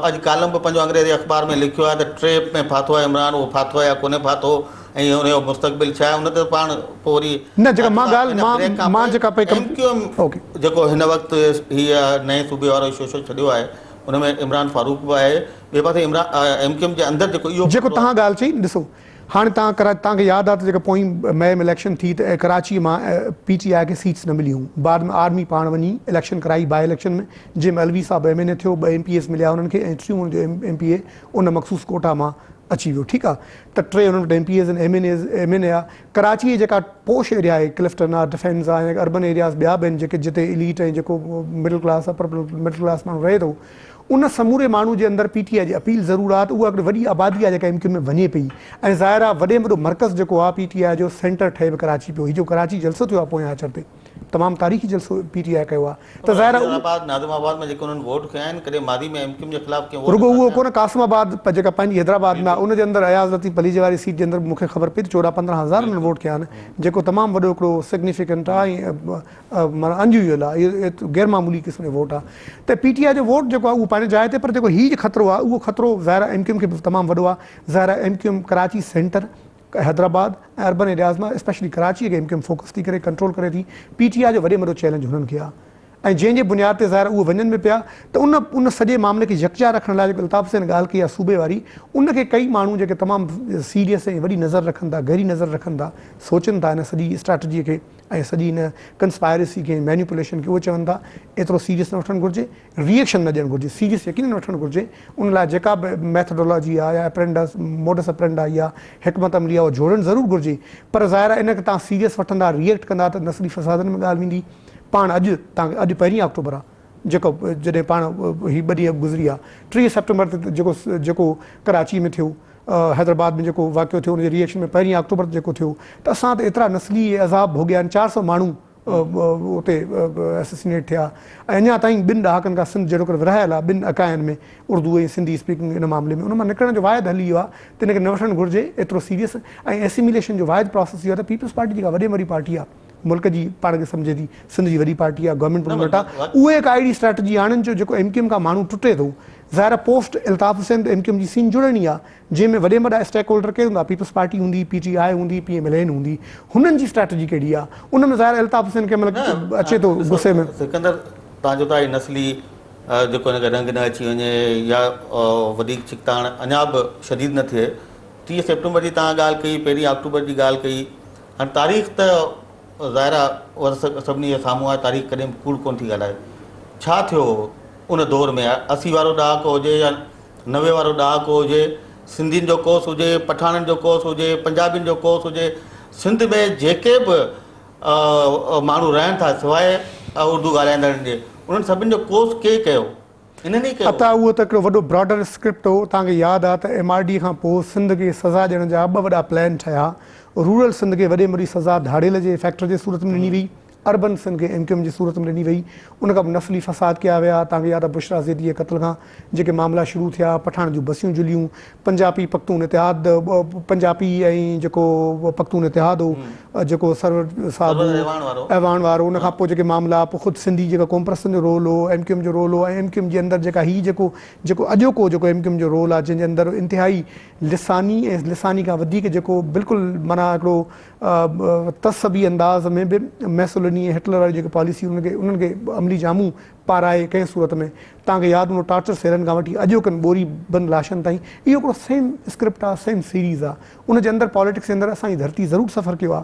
اڄ ڪالم به پنهنجو انگريزي اخبار ۾ لکيو آهي ته ٽريپ ۾ ڦاٿو آهي عمران اهو ڦاٿو آهي يا ڪونهي ڦاٿو ۽ ان جو مستقبل ڇا آهي ان تي پاڻ پوء وري نه جيڪا اچون مان ٿا ڳالهه هن مان بريڪ کان مان پوء جيڪا پئي ايم ڪيو ايم اوڪي جيڪو هن وقت هيء نئين صوبي وارو شوشو ڇڏيو آهي ان ۾ عمران فاروق به آهي ٻئي پاسي عمران ايم ڪيو ايم جي اندر جيڪو اهو جيڪو توهان ڳالهه چئي ڏسو هاڻي توهان ڪرا توهان کي ياد آهي ته جيڪا پوئين مئي ۾ اليڪشن ٿي ته ڪراچي مان پي ٽي آء کي سيٽس نه مليون بعد ۾ آرمي پاڻ وڃي اليڪشن ڪرائي باء اليڪشن ۾ جنهن ۾ علوي صاحب ايم اين اي ٿيو ٻه ايم پي ايز مليا انهن کي ۽ ٽيون ان جو ايم پي اي ان مخصوص ڪوٽا مان اچي ويو ٺيڪ آهي ته ٽي انهن وٽ ايم پي ايز آهن M N As M N A آهي ڪراچي جي جيڪا پوش ايريا آهي ڪلفٽن آهي ڊفينس آهي ۽ اربن ايرياز ٻيا به آهن جيڪي جتي اليٽ ۽ جيڪو middle class upper middle class ماڻهو رهي ٿو. ان سموري ماڻهو جي اندر پي ٽي آء جي اپيل ضرور آ ته اها هڪڙي وڏي آبادي آ جيڪا ايم ڪيو ايم ۾ وڃي پئي ۽ ظاهر آ وڏي ۾ وڏو مرڪز جيڪو آ پي ٽي آء جو سينٽر ٺهي به ڪراچي پيو هي جو ڪراچي جلسو ٿيو آ پوئين آچر تي تمام تاريخي جلسو پي ٽي آء ڪيو آ ته ظاهر آ آباد ناظم آباد ۾ جيڪي انهن ووٽ کنيا آهن ڪڏهن ماضي ۾ ايم ڪيو ايم جي خلاف ڪنهن ووٽ رڳو اهو ڪونه قاسم آباد جيڪا پنهنجي حيدرآباد ۾ آ ان جي اندر اياز لطيف پليجي واري سيٽ جي اندر به مون کي خبر پئي ته 14 15 هزار انهن ووٽ کنيا آهن جيڪو تمام وڏو هڪڙو سگنيفڪنٽ آ ۽ معنيٰ ان يوزوئل آ اهو غير معمولي قسم جو ووٽ آ ته پي ٽي آء جو ووٽ جيڪو آ اهو پنهنجي جاء تي پر جيڪو هي خطرو آ اهو خطرو ظاهر آ ايم ڪيو ايم کي به تمام وڏو آ ظاهر آ M Q M Karachi centre Hyderabad ۽ urban areas مان اسپيشلي ڪراچي کي ايم ڪيو ايم فوڪس ٿي ڪري ڪنٽرول ڪري ٿي پي ٽي آء جو وڏي ۾ وڏو چئلينج هنن کي آ ۽ جنهن جي بنياد تي ظاهر آ اهو وڃن به پيا ته ان ان سڄي معاملي کي يڪجا رکڻ لاء جيڪو الطاف حسين ڳالهه ڪئي آ صوبي واري ان کي ڪئي ماڻهو جيڪي تمام سيريس ۽ وڏي نظر رکن ٿا گهري نظر رکن ٿا سوچن ٿا ان سڄي اسٽريٽجي کي ۽ سڄي ان ڪنسپائرسي کي ۽ مينيپوليشن کي اهي چون ٿا ايترو سيريس نه وٺڻ گهرجي، ري ايڪشن نه ڏيڻ گهرجي، سيريس يقينن وٺڻ گهرجي، ان لاء جيڪا به ميٿڊالاجي آهي يا اپرينڊس، موڊس اپرينڊائي آهي، حڪمت عملي آهي اها جوڙڻ ضرور گهرجي پر ظاهر آهي ان کي توهان سيريس وٺندا، ري ايڪٽ ڪندا ته نسلي فسادن ۾ ڳالهه ويندي. پاڻ اڄ توهان کي اڄ پهرين آڪٽوبر آهي جيڪو جڏهن پاڻ هي ٻه ڏينهن اڳ گذري ويا 30 سيپٽمبر تي جيڪو جيڪو ڪراچي ۾ ٿيو حيدرآباد ۾ جيڪو واقعو ٿيو ان جي ري ايڪشن ۾ پهرين آڪٽوبر تي جيڪو ٿيو ته اسان ته ايترا نسلي عذاب ڀوڳيا آهن 400 ماڻهو اتي اسيسينيٽ ٿيا ۽ اڃا تائين ٻن ڏهاڪن کان سنڌ جهڙوڪر ورهايل آهي ٻن اڪاين ۾ اردو ۽ سنڌي اسپيڪنگ ان معاملي ۾ ان مان نڪرڻ جو واحد حل اهو آهي ته ان کي نه وٺڻ گهرجي ايترو سيريس ۽ ايسيميليشن جو واحد پراسيس اهو آهي ته پيپلز پارٽي جيڪا وڏي ۾ وڏي پارٽي آهي ملڪ جي پاڻ کي سمجهي ٿي سنڌ جي وڏي پارٽي آهي گورنمينٽ پروموٽ آهي اهي ڪا اهڙي اسٽريٽجي آڻن جو جيڪو ايم ڪيو ايم کان ماڻهو ٽٽي ٿو ظاهر آهي پوسٽ الطاف حسين ته ايم ڪيو ايم جي سين جڙڻي آهي جنهن ۾ وڏي ۾ وڏا اسٽيڪ هولڊر ڪير هوندا پيپلز پارٽي هوندي پي ٽي آء هوندي پي ايم ايل اين هوندي هنن جي اسٽريٽجي ڪهڙي آهي ان ۾ ظاهر آهي الطاف حسين ڪنهن مهل اچي ٿو غصي ۾. سڪندر تان جو ته نسلي جيڪو هن کي رنگ نه اچي وڃي يا وڌيڪ ڇڪتاڻ اڃا به شديد نه ٿئي 30 سيپٽمبر جي تان ڳالهه ڪئي پهرين آڪٽوبر جي ڳالهه ڪئي هاڻي تاريخ ته ظاهر آهي اها ته سڀني جي سامهون آهي تاريخ ڪڏهن به ڪوڙ ڪونه ٿي ڳالهائي. ڇا ٿيو هو ان دور ۾ 80 وارو ڏهاڪو هجي يا 90 وارو ڏهاڪو هجي سنڌين جو ڪوس هجي پٺاڻن جو ڪوس هجي پنجابين جو ڪوس هجي سنڌ ۾ جيڪي به ماڻهو رهن ٿا سواء اردو ڳالهائيندڙن جي انهن سڀني جو ڪوس ڪي ڪيو؟ انهن ئي ڪيو. عطا اهو ته هڪڙو وڏو براڊر اسڪرپٽ هو. توهان کي ياد آ ته ايم آر ڊي کان پوء سنڌ کي سزا ڏيڻ جا ٻه وڏا پلان ٺهيا. رورل سنڌ کي وڏي ۾ وڏي سزا ڌاڙيل جي فيڪٽر جي صورت ۾ ڏني وئي. اربن سنڌ کي ايم ڪيو ايم جي صورت ۾ ڏني وئي. ان کان پوء نسلي فساد ڪيا ويا. توهان کي ياد آ بشريٰ زيدي جي قتل کان جيڪي معاملا شروع ٿيا، پٺاڻ جون بسيون جليون، پنجاپي پختون اتحاد، پنجاپي ۽ جيڪو پختون اتحاد هو، جيڪو سرور صاحب هو، اعواڻ وارو، ان کان پوء جيڪي معاملا، پوء خود سنڌي جيڪا قومپرستن جو رول هو، ايم ڪيو ايم جو رول هو ۽ ايم ڪيو ايم جي اندر جيڪا هي جيڪو جيڪو اڄوڪو جيڪو ايم ڪيو ايم جو رول آهي، جنهن جي اندر انتهائي لساني ۽ لساني کان وڌيڪ جيڪو بلڪل معنيٰ هڪڙو تعصبي انداز ۾ به ميسوليني ۽ هٽلر واري جيڪي پاليسي انهن کي انهن کي عملي جامون پارائي ڪنهن صورت ۾ توهان کي ياد هوندو ٽارچر سيلن کان وٺي اڄوڪن ٻوري بند لاشن تائين اهو هڪڙو سيم اسڪرپٽ آ سيم سيريز آ ان جي اندر پاليٽڪس جي اندر اسان جي ڌرتي ضرور سفر ڪيو آ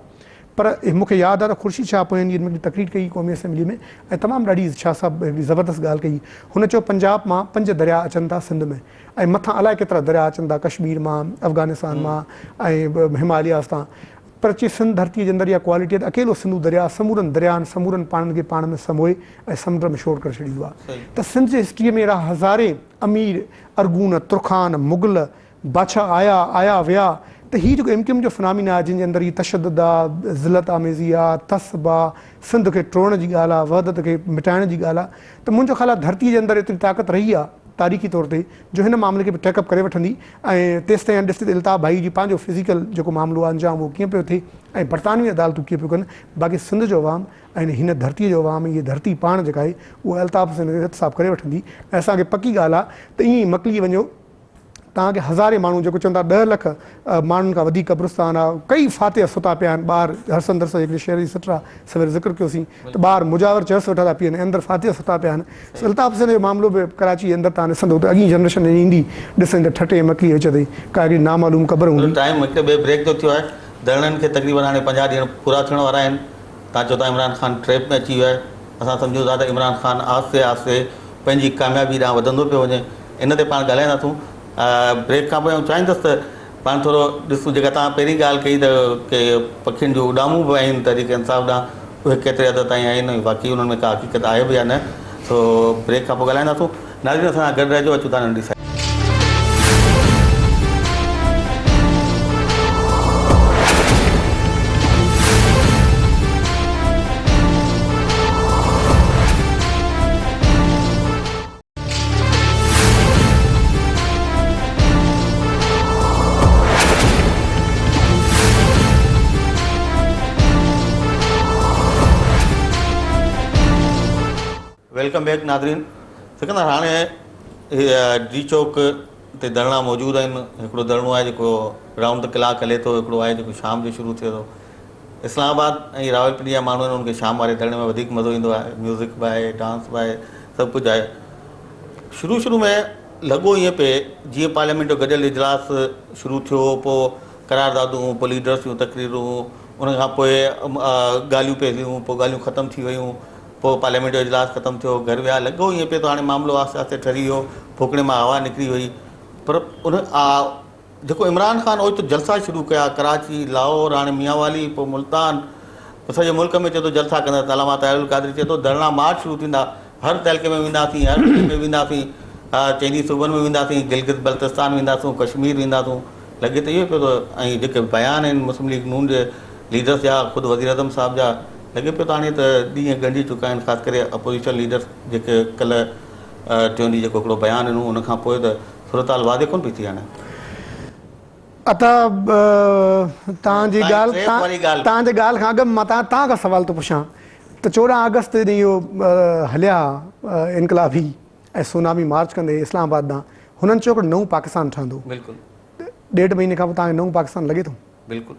پر مون کي ياد آ ته خورشيد شاهه پوئين ڏينهن ۾ هڪڙي تقرير ڪئي قومي اسيمبلي ۾ ۽ تمام ڏاڍي شاهه صاحب هڪڙي زبردست ڳالهه ڪئي هن چيو پنجاب مان پنج درياء اچن ٿا سنڌ ۾ ۽ مٿان الائي ڪيترا درياء اچن ٿا ڪشمير مان افغانستان مان ۽ همالياز تان پر چي سنڌ ڌرتيء جي اندر اها ڪوالٽي آهي ته اڪيلو سنڌو درياء سمورن درياهن سمورن پاڻين کي پاڻ ۾ سموئي ۽ سمنڊ ۾ شور ڪري ڇڏيندو آهي ته سنڌ جي هسٽريء ۾ اهڙا هزارين امير، ارغون، ترخان، مغل، بادشاهه آيا، آيا ويا ته هي جيڪو ايم ڪيو ايم جو فنامينا آهي جنهن جي اندر هي تشدد آ، ذلت آميزي آ، تعصب آ، سنڌ کي ٽوڙڻ جي ڳالهه آ، وحدت کي مٽائڻ جي ڳالهه آ ته منهنجو خيال آ ڌرتيء جي اندر ايتري طاقت رهي آ تاريخي طور تي جو هن معاملي کي به ٽيڪ اپ ڪري وٺندي ۽ تيستائين ڏسجي ته الطاف ڀائي جي پنهنجو فزيڪل جيڪو معاملو آ انجام اهو ڪيئن پيو ٿئي ۽ برطانوي عدالتون ڪيئن پيون ڪن باقي سنڌ جو عوام ۽ هن ڌرتيء جو عوام ۽ هيء ڌرتي پاڻ جيڪا آهي اها الطاف حسين کي احتساب ڪري وٺندي ۽ اسان کي پڪي ڳالهه آ ته ائين ئي مڪلي وڃو توهان کي هزارين ماڻهو جيڪو چون ٿا ڏهه لک ماڻهن کان وڌيڪ قبرستان آ ڪئي فاتح ستا پيا آهن ٻاهر هرسن درس جي هڪڙي شعر جي سٽ آ سوير ذڪر ڪيوسين ته ٻاهر مجاور چرس ويٺا ٿا پيئن ۽ اندر فاتح ستا پيا آهن سو الطاف حسين جو معاملو به ڪراچي جي اندر توهان ڏسندو ته اڳين جنريشن ايندي ڏسندي ته ٺٽي ۽ مڪلي وچ تي ڪا هڪڙي نامعلوم قبر هوندي. ٽائيم هڪ ٻئي بريڪ جو ٿيو آهي ڌرڻن کي تقريبن هاڻي 50 ڏينهن پورا ٿيڻ وارا آهن تان چئو ٿا عمران خان ٽريپ ۾ اچي ويو آهي، اسان سمجهون ٿا ته عمران خان آهستي آهستي پنهنجي ڪاميابي ڏانهن وڌندو پيو وڃي، ان تي پاڻ ڳالهائينداسون بريڪ کان پوء. آئون چاهيندس ته پاڻ ٿورو ڏسون جيڪا توهان پهرين ڳالهه ڪئي ته ڪي پکين جون اڏامون به آهن تحريڪ انصاف ڏانهن، اهي ڪيتري حد تائين آهن ۽ واقعي انهن ۾ ڪا حقيقت آهي به يا نه، سو بريڪ کان پوء ڳالهائينداسون. ناظرين اسان سان گڏ رهجو اچون ٿا ننڍي Welcome back ناظرين سڪندر هاڻي ڊي چوڪ تي ڌرڻا موجود آهن هڪڙو ڌرڻو آهي جيڪو رائونڊ the clock هلي ٿو هڪڙو آهي جيڪو شام جو شروع ٿئي ٿو اسلام آباد ۽ راولپنڊي جا ماڻهو آهن انهن کي شام واري ڌرڻي ۾ وڌيڪ مزو ايندو آهي ميوزڪ به آهي ڊانس به آهي سڀ ڪجهه آهي شروع شروع ۾ لڳو ائين پئي جيئن پارليامينٽ جو گڏيل اجلاس شروع ٿيو پوء قراردادون پوء ليڊرس جون تقريرون ان کان پوء ڳالهيون پئي ٿيون پوء ڳالهيون ختم ٿي ويون پوء پارليامينٽ جو اجلاس ختم ٿيو گهر ويا لڳو ائين پئي ته هاڻي معاملو آهستي آهستي ٺري ويو ڦوڪڻي مان هوا نڪري وئي پر ان جيڪو عمران خان اوچتو جلسا شروع ڪيا ڪراچي، لاهور، هاڻي ميانوالي، پوء ملتان، پوء سڄي ملڪ ۾ چئي ٿو جلسا ڪندس، علامه طاهر القادري چئي ٿو ڌرڻا مارچ شروع ٿيندا، هر تعلقي ۾ وينداسين، هر ضلعي ۾ وينداسين، چئني صوبن ۾ وينداسين، گلگت بلتستان وينداسون، ڪشمير وينداسون، لڳي ته اهو پيو ٿو ۽ جيڪي بيان آهن مسلم ليگ نون جي ليڊرس جا خود وزيراعظم صاحب جا لڳي پيو ته هاڻي ته ڏينهن ڳنڍي چڪا آهن خاص ڪري اپوزيشن ليڊرس جيڪي ڪلهه ٽيون ڏينهن جيڪو هڪڙو بيان ڏنو ان کان پوء ته صورتحال واضح ڪونه پئي ٿي هاڻي. عطا توهان جي ڳالهه توهان جي ڳالهه کان اڳ مان توهان کان سوال ٿو پڇان ته 14 آگسٽ تي جڏهن اهو هليا انقلابي ۽ سونامي مارچ ڪندي اسلام آباد ڏانهن هنن چيو هڪڙو نئون پاڪستان ٺهندو بلڪل ڏيڍ مهيني کان پوء توهان کي نئون پاڪستان لڳي ٿو؟ بلڪل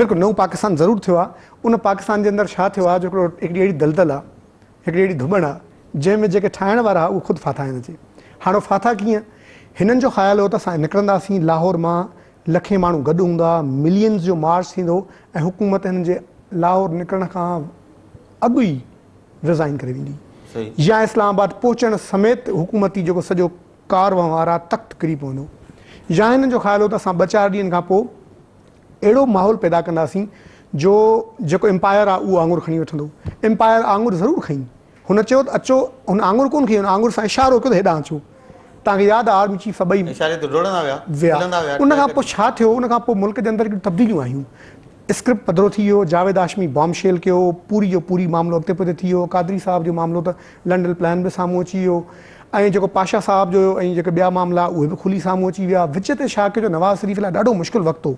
بلڪل نئون پاڪستان ضرور ٿيو آهي ان پاڪستان جي اندر ڇا ٿيو آهي جو هڪڙو هڪڙي اهڙي دلدل آهي هڪڙي اهڙي ڌٻڻ آ، جنهن ۾ جيڪي ٺاهڻ وارا ها، اهي خود ڦاٿا آهن اچي. هاڻ اهي ڦاٿا ڪيئن؟ هنن جو خيال هو ته اسان نڪرنداسين، لاهور مان لکين ماڻهو گڏ هوندا، ملينز جو مارچ ٿيندو ۽ حڪومت هنن جي لاهور نڪرڻ کان اڳ ئي رزائن ڪري ويندي يا اسلام آباد پهچڻ سميت حڪومتي جيڪو سڄو ڪار وهنوار آ، تخت ڪري پوندو. يا هنن جو خيال هو ته اسان ٻه چار ڏينهن کان پوء اهڙو ماحول پيدا ڪنداسين جو جيڪو امپائر آ اهو آڱر کڻي وٺندو. امپائر آڱر ضرور کنئي. هن چيو ته اچو، هن آڱر ڪونه کنئي، هن آڱر سان اشارو ڪيو ته هيڏانهن اچو. توهان کي ياد آ آرمي چيف سڀئي اشاري تي ڊوڙندا ويا، ويا. ان کان پوء ڇا ٿيو؟ ان کان پوء ملڪ جي اندر هڪڙيون تبديليون آيون. اسڪرپٽ پڌرو ٿي ويو، جاويد هاشمي بام شيل ڪيو، پوري جو پوري معاملو اڳتي پوئتي ٿي ويو، قادري صاحب جو معاملو ته لنڊن پلان به سامهون اچي ويو ۽ جيڪو پاشا صاحب جو هيو ۽ جيڪي ٻيا معاملا اهي به کلي سامهون اچي ويا. وچ تي ڇا ڪيو جو نواز شريف لاء ڏاڍو مشڪل وقت هو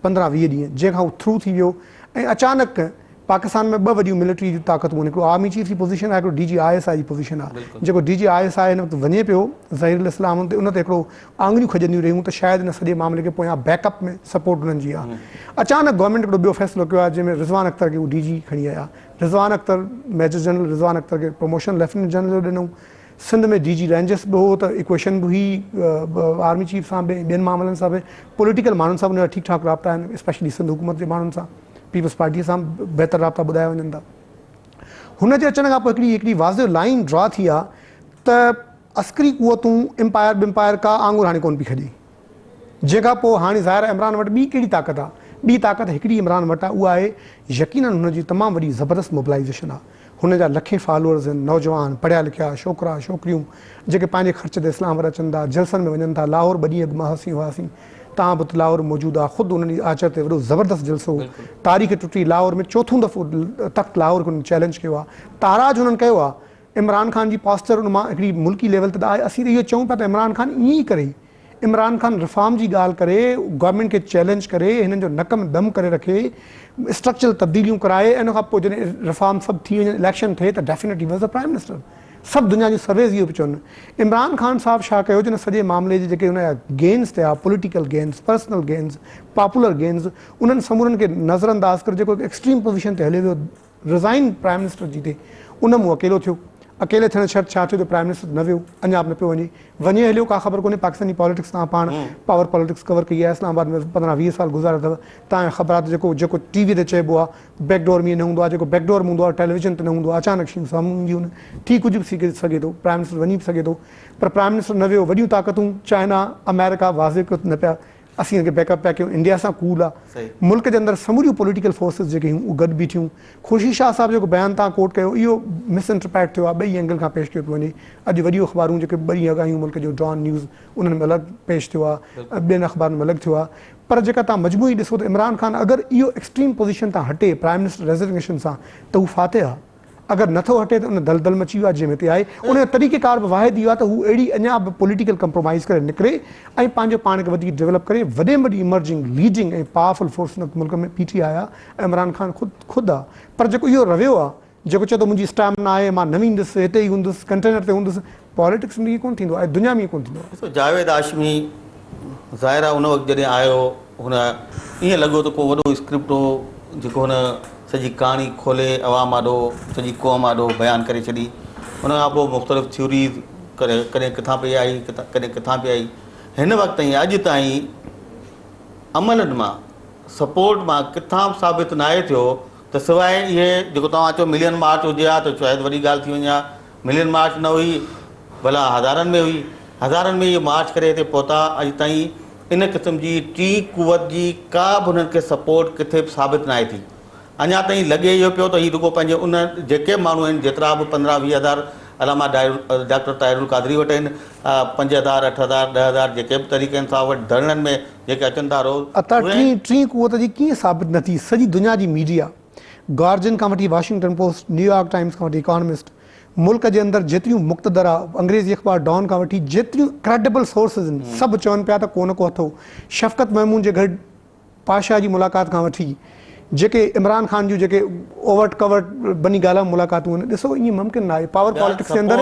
15 20 ڏينهن جنهن کان هو ٿرو ٿي ويو ۽ اچانڪ پاڪستان ۾ ٻه وڏيون ملٽري جون طاقتون آهن هڪڙو آرمي چيف جي پوزيشن آهي هڪڙو ڊي جي I S I جي پوزيشن آهي جيڪو D G I S I هن وقت وڃي پيو ظهير الاسلام ان تي ان تي هڪڙو آڱريون کڄنديون رهيون ته شايد ان سڄي معاملي کي پويان بيڪ اپ ۾ سپورٽ انهن جي آهي اچانڪ گورنمينٽ هڪڙو ٻيو فيصلو ڪيو آهي جنهن ۾ رضوان اختر کي هو ڊي جي کڻي آيا رضوان اختر ميجر جنرل رضوان اختر کي پروموشن ليفٽيننٽ جنرل جو ڏنو. سنڌ ۾ ڊي جي رينجرس به هو ته ايڪويشن به هئي آرمي چيف سان به ۽ ٻين معاملن سان به پوليٽيڪل ماڻهن سان به ان جا ٺيڪ ٺاڪ رابطا آهن اسپيشلي سنڌ حڪومت جي ماڻهن سان پيپلز پارٽي سان به بهتر رابطا ٻڌايا وڃن ٿا. هن جي اچڻ کان پوء هڪڙي هڪڙي واضح لائين ڊرا ٿي آ ته عسڪري قوتون امپائر بمپائر ڪا آڱر هاڻي ڪونه پئي کڄي. جنهن کان پوء هاڻي ظاهر آهي عمران وٽ ٻي ڪهڙي طاقت آ؟ ٻي طاقت هڪڙي عمران وٽ آ اها آهي يقينن هن جي تمام وڏي زبردست موبلائيزيشن آ. هن جا لکين فالوئرز آهن، نوجوان، پڙهيا لکيا، ڇوڪرا، ڇوڪريون جيڪي پنهنجي خرچ تي اسلام آباد اچن ٿا، جلسن ۾ وڃن ٿا، لاهور ٻه ڏينهن اڳ مان هئاسين هئاسين تان به لاهور موجود آ، خود ان ڏينهن آچر تي وڏو زبردست جلسو هو، تاريخ ٽٽي، لاهور ۾ چوٿون دفعو تخت لاهور کي هنن چئلينج ڪيو آ، تاراج هنن ڪيو آ، عمران خان جي پاسچر ان مان هڪڙي ملڪي ليول تي ته آهي، اسين ته اهو چئون پيا ته عمران خان ائين ئي ڪري، عمران خان رفارم جي ڳالهه ڪري، گورنمينٽ کي چئلينج ڪري، هنن جو نڪ ۾ دم ڪري رکي، اسٽرڪچرل تبديليون ڪرائي ۽ ان کان پوء جڏهن رفارم سڀ ٿي وڃن، اليڪشن ٿئي ته definitely was the prime minister. سڀ دنيا جون سرويز اهو پيون چون. عمران خان صاحب ڇا ڪيو جو ان سڄي معاملي جي جيڪي هن جا گينز ٿيا، political gains, personal gains, popular gains, انهن سمورن کي نظرانداز ڪري جيڪو هڪ ايڪسٽريم پوزيشن تي هليو ويو، ريزائن پرائم منسٽر جي تي ان مون اڪيلو ٿيو. اڪيلي ٿيڻ شرط ڇا ٿيو جو پرائم منسٽر نه ويو، اڃا به نه پيو وڃي. وڃي هليو ڪا خبر ڪونهي. پاڪستاني پاليٽڪس توهان پاڻ پاور پاليٽڪس ڪور ڪئي آهي، اسلام آباد ۾ 15 20 سال گذاريا اٿو، توهان کي خبر آهي ته جيڪو جيڪو ٽي وي تي چئبو آهي بيڪ ڊور ۾ نه هوندو آهي، جيڪو بيڪ ڊور ۾ هوندو آهي ٽيليويزن تي نه هوندو آهي، اچانڪ شيون سامهون اينديون آهن، ٿي ڪجهه به سگهي ٿو، پرائم منسٽر وڃي به سگهي ٿو پر پرائم منسٽر نه ويو، وڏيون طاقتون چائنا، آمريڪا واضح ڪيو ته نه پيا. اسين ان کي بيڪ اپ پيا ڪيون، انڊيا سان ڪول آ، ملڪ جي اندر سموريون پوليٽيڪل فورسز جيڪي هيون اهي گڏ بيٺيون. خورشيد شاهه صاحب جيڪو بيان توهان ڪوٽ ڪيو اهو مس انٽرپريٽ ٿيو آ، ٻئي اينگل کان پيش ڪيو پيو وڃي. اڄ وڏيون اخبارون جيڪي ٻه ڏينهن اڳ آيون ملڪ جون ڊان نيوز انهن ۾ الڳ پيش ٿيو آ، ٻين اخبارن ۾ الڳ ٿيو آ. پر جيڪا توهان مجموعي ڏسو ته عمران خان اگر اهو ايڪسٽريم پوزيشن تان هٽي پرائم منسٽر ريزگنيشن سان ته هو فاتح آ. اگر نه ٿو هٽي ته ان دلدل ۾ اچي ويو آهي جنهن ۾ هتي آهي. ان جو طريقي ڪار به واحد اهو آهي ته هو اهڙي اڃا به پوليٽيڪل ڪمپرومائيز ڪري نڪري ۽ پنهنجو پاڻ کي وڌيڪ ڊولپ ڪري. وڏي ۾ وڏي ايمرجنگ، ليڊنگ ۽ پاورفل فورس هن وقت ملڪ ۾ پي ٽي آء آهي ۽ عمران خان خود خود آهي. پر جيڪو اهو رويو آهي جيڪو چئي ٿو منهنجي اسٽيمنا آهي مان نه ويندس هتي ئي هوندس ڪنٽينر تي هوندس پاليٽڪس ۾ ائين ڪونه ٿيندو آهي دنيا ۾ ائين ڪونه ٿيندو آهي. ڏسو جاويد هاشمي ظاهر آهي ان وقت جڏهن آيو هن ائين لڳو ته ڪو وڏو اسڪرپٽ هو جيڪو هن سڄي ڪهاڻي کولي عوام آڏو سڄي قوم آڏو بيان ڪري ڇڏي ان کان پوء مختلف ٿيوريز ڪڏهن ڪٿان پئي آئي ڪڏهن ڪٿان پئي آئي هن وقت تائين اڄ تائين عملن مان سپورٽ مان ڪٿان به ثابت ناهي ٿيو ته سواء اهي جيڪو توهان چئو ملين مارچ هجي ها ته شايد وڏي ڳالهه ٿي وڃي ها ملين مارچ نه هئي ڀلا هزارن ۾ هئي هزارن ۾ اهي مارچ ڪري هتي پهتا اڄ تائين ان قسم جي ٽين قوت جي ڪا به هنن کي سپورٽ ڪٿي به ثابت ناهي ٿي اڃا تائين لڳي اهو پيو ته هي رڳو پنهنجي ان جيڪي به ماڻهو آهن جيترا به پندرهن ويهه هزار علامه ڊاڪٽر طاهر القادري وٽ آهن 5000 8000 10000 جيڪي به تحريڪ انصاف وٽ ڌرڻن ۾ جيڪي اچن ٿا روز عطا اهي ٽين قوت جي ڪيئن ثابت نه ٿي سڄي دنيا جي ميڊيا گارجين کان وٺي واشنگٽن پوسٽ، نيويارڪ ٽائمز کان وٺي اڪانومسٽ، ملڪ جي اندر جيتريون مقتدره انگريزي اخبار ڊان کان وٺي جيتريون ڪريڊبل سورسز آهن سڀ چون پيا ته ڪو نه ڪو هٿ هو. شفقت محمود جي گهر پاشا جي ملاقات کان وٺي جيڪي عمران خان جون جيڪي اوورٽ ڪورٽ بني گالا ۾ ملاقاتون آهن ڏسو ائين ممڪن ناهي پاور پاليٽڪس جي اندر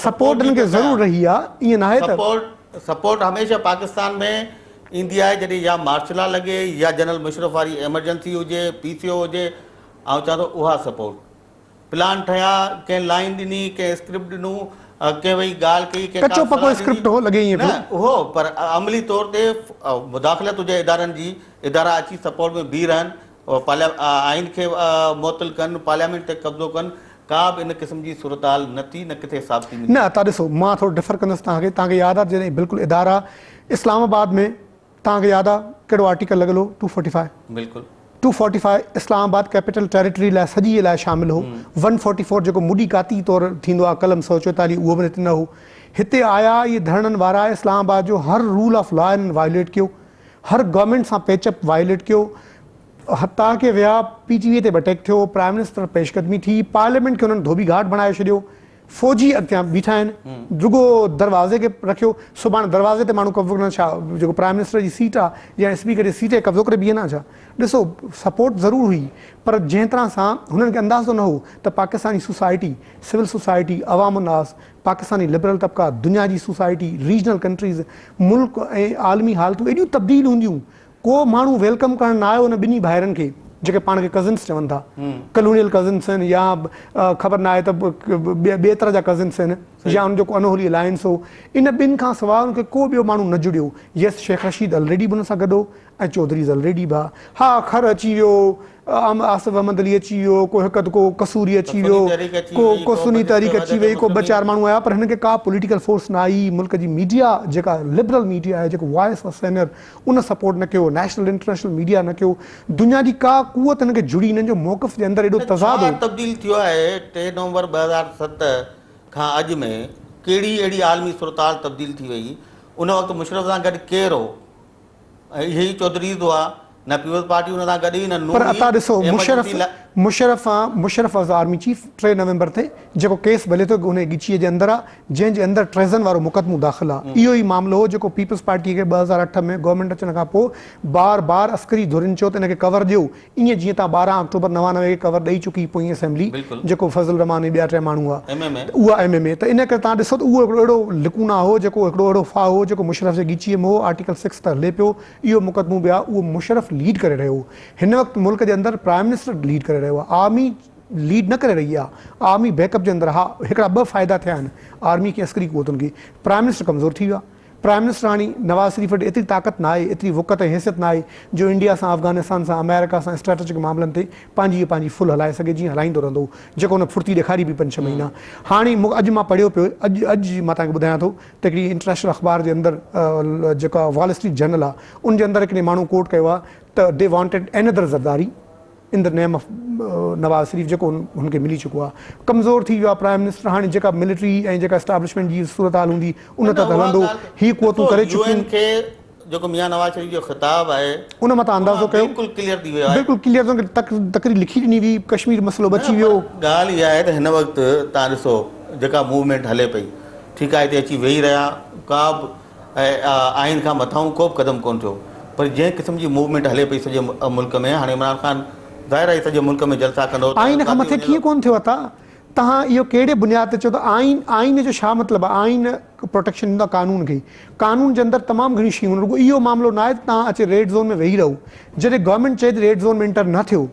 سپورٽ انهن کي ضرور رهي آهي ائين ناهي ته. سپورٽ هميشه پاڪستان ۾ ايندي آهي جڏهن يا مارشل لا لڳي يا جنرل مشرف واري ايمرجنسي هجي پي سي او هجي آئون چوان ٿو اها سپورٽ پلان ٺهيا ڪنهن لائين ڏني ڪنهن اسڪرپٽ ڏنو ڪنهن وئي ڳالهه ڪئي ڪنهن ڪچو پڪو اسڪرپٽ هو لڳي ائين پيو نه اهو پر عملي طور تي مداخلت هجي ادارن جي ادارا اچي سپورٽ ۾ بيهي رهن آئين کي معطل ڪن پارليامينٽ تي قبضو ڪن ڪا به ان قسم جي صورتحال نه ٿي نه ڪٿي ثابتي ملي. نه عطا ڏسو مان ٿورو ڊفر ڪندس توهان کي توهان کي ياد آ جڏهن بلڪل ادارا اسلام آباد ۾ توهان کي ياد آ ڪهڙو آرٽيڪل لڳل هو ٽو فورٽي فائيو بلڪل. Two forty five Islamabad capital territory لاء سڄي لاء شامل هو ون فورٽي فور جيڪو مڏي ڪاتي طور ٿيندو آ قلم 144 اهو به هتي نه هو هتي آيا اهي ڌرڻن وارا اسلام آباد جو هر رول آف لا انهن وائليٽ ڪيو هر گورنمينٽ سان پيچ اپ وائليٽ ڪيو حتيٰ ڪي ويا پي ٽي وي تي به اٽيڪ ٿيو، پرائم منسٽر پيش قدمي ٿي، پارليامينٽ کي انهن ڌوٻي گهاٽ بڻائي ڇڏيو، فوجي اڳتيان بيٺا آهن، رڳو دروازي کي رکيو، سڀاڻي دروازي تي ماڻهو قبضو ڪندا ڇا، جيڪو پرائم منسٽر جي سيٽ آ يا اسپيڪر جي سيٽ تي قبضو ڪري بيهندا ڇا؟ ڏسو سپورٽ ضرور هئي پر جنهن طرح سان هنن کي اندازو نه هو ته پاڪستاني سوسائٽي، سول سوسائٽي، عوام الناس، پاڪستاني لبرل طبقا، دنيا جي سوسائٽي، ريجنل ڪنٽريز، ملڪ ۽ عالمي حالتون ايڏيون تبديل هونديون ڪو ماڻهو welcome ڪرڻ نه آيو ان ٻنهي ڀائرن کي جيڪي پاڻ کي ڪزنس چون ٿا ڪلونيل ڪزنس آهن يا خبر نه آهي ته ٻئي طرح جا ڪزنس آهن يا ان جو ڪو انهولي الائنس هو ان ٻن کان سواء ان کي ڪو ٻيو ماڻهو نه جڙيو يس شيخ رشيد الريڊي به ان سان گڏ هو ۽ چوڌريز الريڊي به ها کر اچي ويو آصف احمد علي اچي ويو ڪو هڪ اڌ ڪو قصوري اچي ويو ڪو ڪو سني تحريڪ اچي وئي ڪو ٻه چار ماڻهو آيا پر هن کي ڪا پوليٽيڪل فورس نه آئي ملڪ جي ميڊيا جيڪا لبرل ميڊيا آهي جيڪو وائس آف سينر ان سپورٽ نه ڪيو، نيشنل انٽرنيشنل ميڊيا نه ڪيو، دنيا جي ڪا قوت هن کي جڙي هنن جو موقف جي اندر ايڏو تضاد ڇا هو. تبديل ٿيو آهي 3 نومبر 2007 کان اڄ ۾ ڪهڙي اهڙي عالمي صورتحال تبديل ٿي وئي ان وقت مشرف سان گڏ ڪير هو اهي ئي چوڌريز هئا نه پيپلز پارٽي ان سان گڏ هئي نه نون پر عطا ڏسو Musharraf Musharraf Musharraf was army chief 3 نومبر تي جيڪو ڪيس به هلي ٿو انهي ڳچيء جي اندر آ جنهن جي اندر ٽريزن وارو مقدمو داخل آ. اهو ئي معاملو هو جيڪو پيپلز پارٽيء کي 2008 ۾ گورنمينٽ اچڻ کان پوء بار بار عسڪري ڌرين چيو ته ان کي ڪور ڏيو، ائين جيئن تان 12 آڪٽوبر 99 کي ڪور ڏئي چڪي پوئين اسيمبلي جيڪو فضل الرحمان ۽ ٻيا ٽي ماڻهو هئا ته اها ايم ايم اي ته ان ڪري تان ڏسو ته اهو هڪڙو اهڙو لڪونا هو جيڪو هڪڙو اهڙو ڦاهو هو جيڪو مشرف جي ڳچيء ۾ هو آرٽيڪل سڪس ته هلي پيو اهو مقدمو به آ اهو مشرف ليڊ ڪري رهيو هو هن وقت ملڪ جي اندر پرائم منسٽر ليڊ ڪري رهيو آ آرمي ليڊ نه ڪري رهي آ آرمي بيڪ اپ جي اندر ها هڪڙا ٻه فائدا ٿيا آهن آرمي کي عسڪري قوتن کي پرائم منسٽر ڪمزور ٿي ويو آ پرائم منسٽر هاڻي نواز شريف وٽ ايتري طاقت ناهي، ايتري وقعت ۽ حيثيت ناهي جو انڊيا سان، افغانستان سان، آمريڪا سان اسٽريٽجڪ معاملن تي پنهنجي اها پنهنجي ڦل هلائي سگهي جيئن هلائيندو رهندو هو جيڪو هن ڦڙتي ڏيکاري به پنج ڇهه مهينا. هاڻي اڄ مان پڙهيو پيو اڄ اڄ مان توهان کي ٻڌايان ٿو ته هڪڙي انٽرنيشنل اخبار جي اندر جيڪا وال اسٽريٽ جرنل آهي ان جي اندر هڪڙي ماڻهو ڪوٽ ڪيو آهي ته they wanted another Zardari in the name of Nawaz Sharif جيڪو هن کي ملي چڪو آهي. ڪمزور ٿي ويو آهي پرائم منسٽر هاڻي جيڪا ملٽري ۽ جيڪا اسٽيبلشمينٽ جي صورتحال هوندي ان تحت هلندو. هي قوتون ڪري چڪيون. کي جيڪو ميان نواز شريف جو خطاب آهي ان مان تان اندازو ڪيو بلڪل ڪليئر ٿي ويو آهي. بلڪل ڪليئر ٿو تقرير لکي ڏني وئي ڪشمير مسئلو بچي ويو. ڳالهه اها آهي ته هن وقت تان ڏسو جيڪا موومينٽ هلي پئي ٺيڪ آهي هتي اچي ويهي رهيا ڪا به آئين کان مٿانهون ڪو به قدم ڪونه ٿيو پر جنهن قسم جي موومينٽ هلي پئي سڄي ملڪ ۾ هاڻي عمران خان ظاهر آهي سڄي ملڪ ۾ جلسا ڪندو ته آئين کان مٿي ڪيئن ڪونه ٿيو عطا توهان اهو ڪهڙي بنياد تي چئو ٿا آئين آئين جو ڇا مطلب آهي آئين پروٽيڪشن ڏيندو آهي قانون کي قانون جي اندر تمام گهڻيون شيون رڳو اهو معاملو ناهي ته توهان اچي ريڊ زون ۾ ويهي رهو جڏهن گورنمينٽ چئي ته ريڊ زون ۾ انٽر نه ٿيو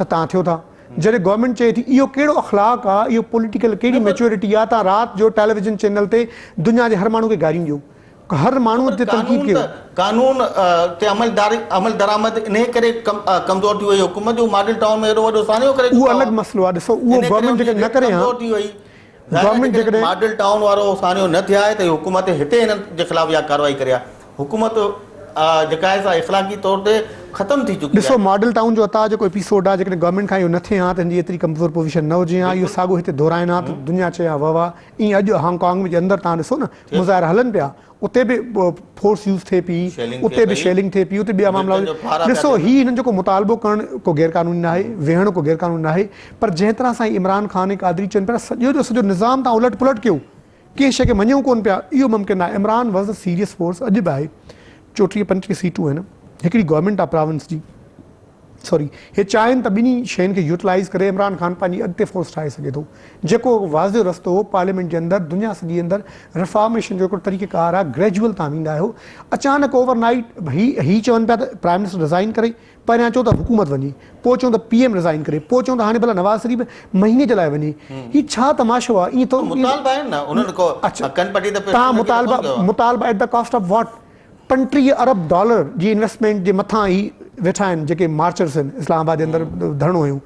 ته توهان ٿيو ٿا جڏهن گورنمينٽ چئي ٿي اهو ڪهڙو اخلاق آ اهو پوليٽيڪل ڪهڙي ميچورٽي آ توهان رات جو ٽيليويزن چينل تي دنيا جي هر ماڻهو کي گاريون ڏيو هر ماڻهو تي تنقيد ڪيو. قانون تي عمل درآمد انهي ڪري ڪمزور ٿي وئي حڪومت جو ماڊل ٽائون ۾ ايڏو وڏو سانحو ڪري چڪا. اهو الڳ مسئلو آ ڏسو اهو گورنمينٽ جيڪڏهن نه ڪري ها گورنمينٽ جيڪڏهن ماڊل ٽائون وارو سانحو نه ٿئي ها ته حڪومت هتي هنن جي خلاف اها ڪارروائي ڪري ها. حڪومت جيڪا آهي سا اخلاقي طور تي ختم ٿي چڪي ڏسو آهي. ماڊل ٽائون جو عطا جيڪو ايپيسوڊ آهي جيڪڏهن گورنمينٽ کان اهو نه ٿئي ها ته هن جي ايتري ڪمزور پوزيشن نه هجي ها اهو ساڳو هتي دهرائين ها ته دنيا چئي ها واه واه ائين اڄ هانگ ڪانگ جي اندر توهان ڏسو نه مظاهرا هلن پيا اتي به فورس يوز ٿئي پئي اتي به شيلنگ ٿئي پئي اتي ٻيا معاملا ڏسو هي هنن جو ڪو مطالبو ڪرڻ ڪو غير قانوني ناهي ويهڻ ڪو غير قانوني ناهي پر جنهن طرح سان هي عمران خان ۽ قادري چون پيا سڄو جو سڄو نظام توهان الٽ پلٽ ڪيو ڪنهن شيء کي مڃيون ڪونه پيا، اهو ممڪن ناهي. Imran was a serious force اڄ به آهي، 34 35 سيٽون آهن، هڪڙي گورنمينٽ آهي پراونس جي، سوري هي چاهين ته ٻنهي شين کي يوٽيلائيز ڪري عمران خان پنهنجي اڳتي فورس ٺاهي سگهي ٿو، جيڪو واضح رستو هو پارليامينٽ جي اندر دنيا سڄي اندر ريفارميشن جو هڪڙو طريقه ڪار آهي گريجوئل تان ويندا آهيو اچانڪ اوور نائيٽ هي هي چون پيا ته پرائم منسٽر رزائن ڪري پهريان چئو ته حڪومت وڃي، پوء چئون ته پي ايم رزائن ڪري، پوء چئون ته هاڻي ڀلا نواز شريف مهيني جي لاء وڃي. هي ڇا تماشو آهي؟ ائين ٿو مطالبا آهن نه انهن ڪو ڪن پٽي ته پيسٽول رکي ته ڪونه ڪيو آهي. مطالبا eight the cost of what? 35 ارب ڊالر جي انويسٽمينٽ جي مٿان هي ويٺا آهن جيڪي مارچرس آهن اسلام آباد جي اندر ڌرڻو هنيو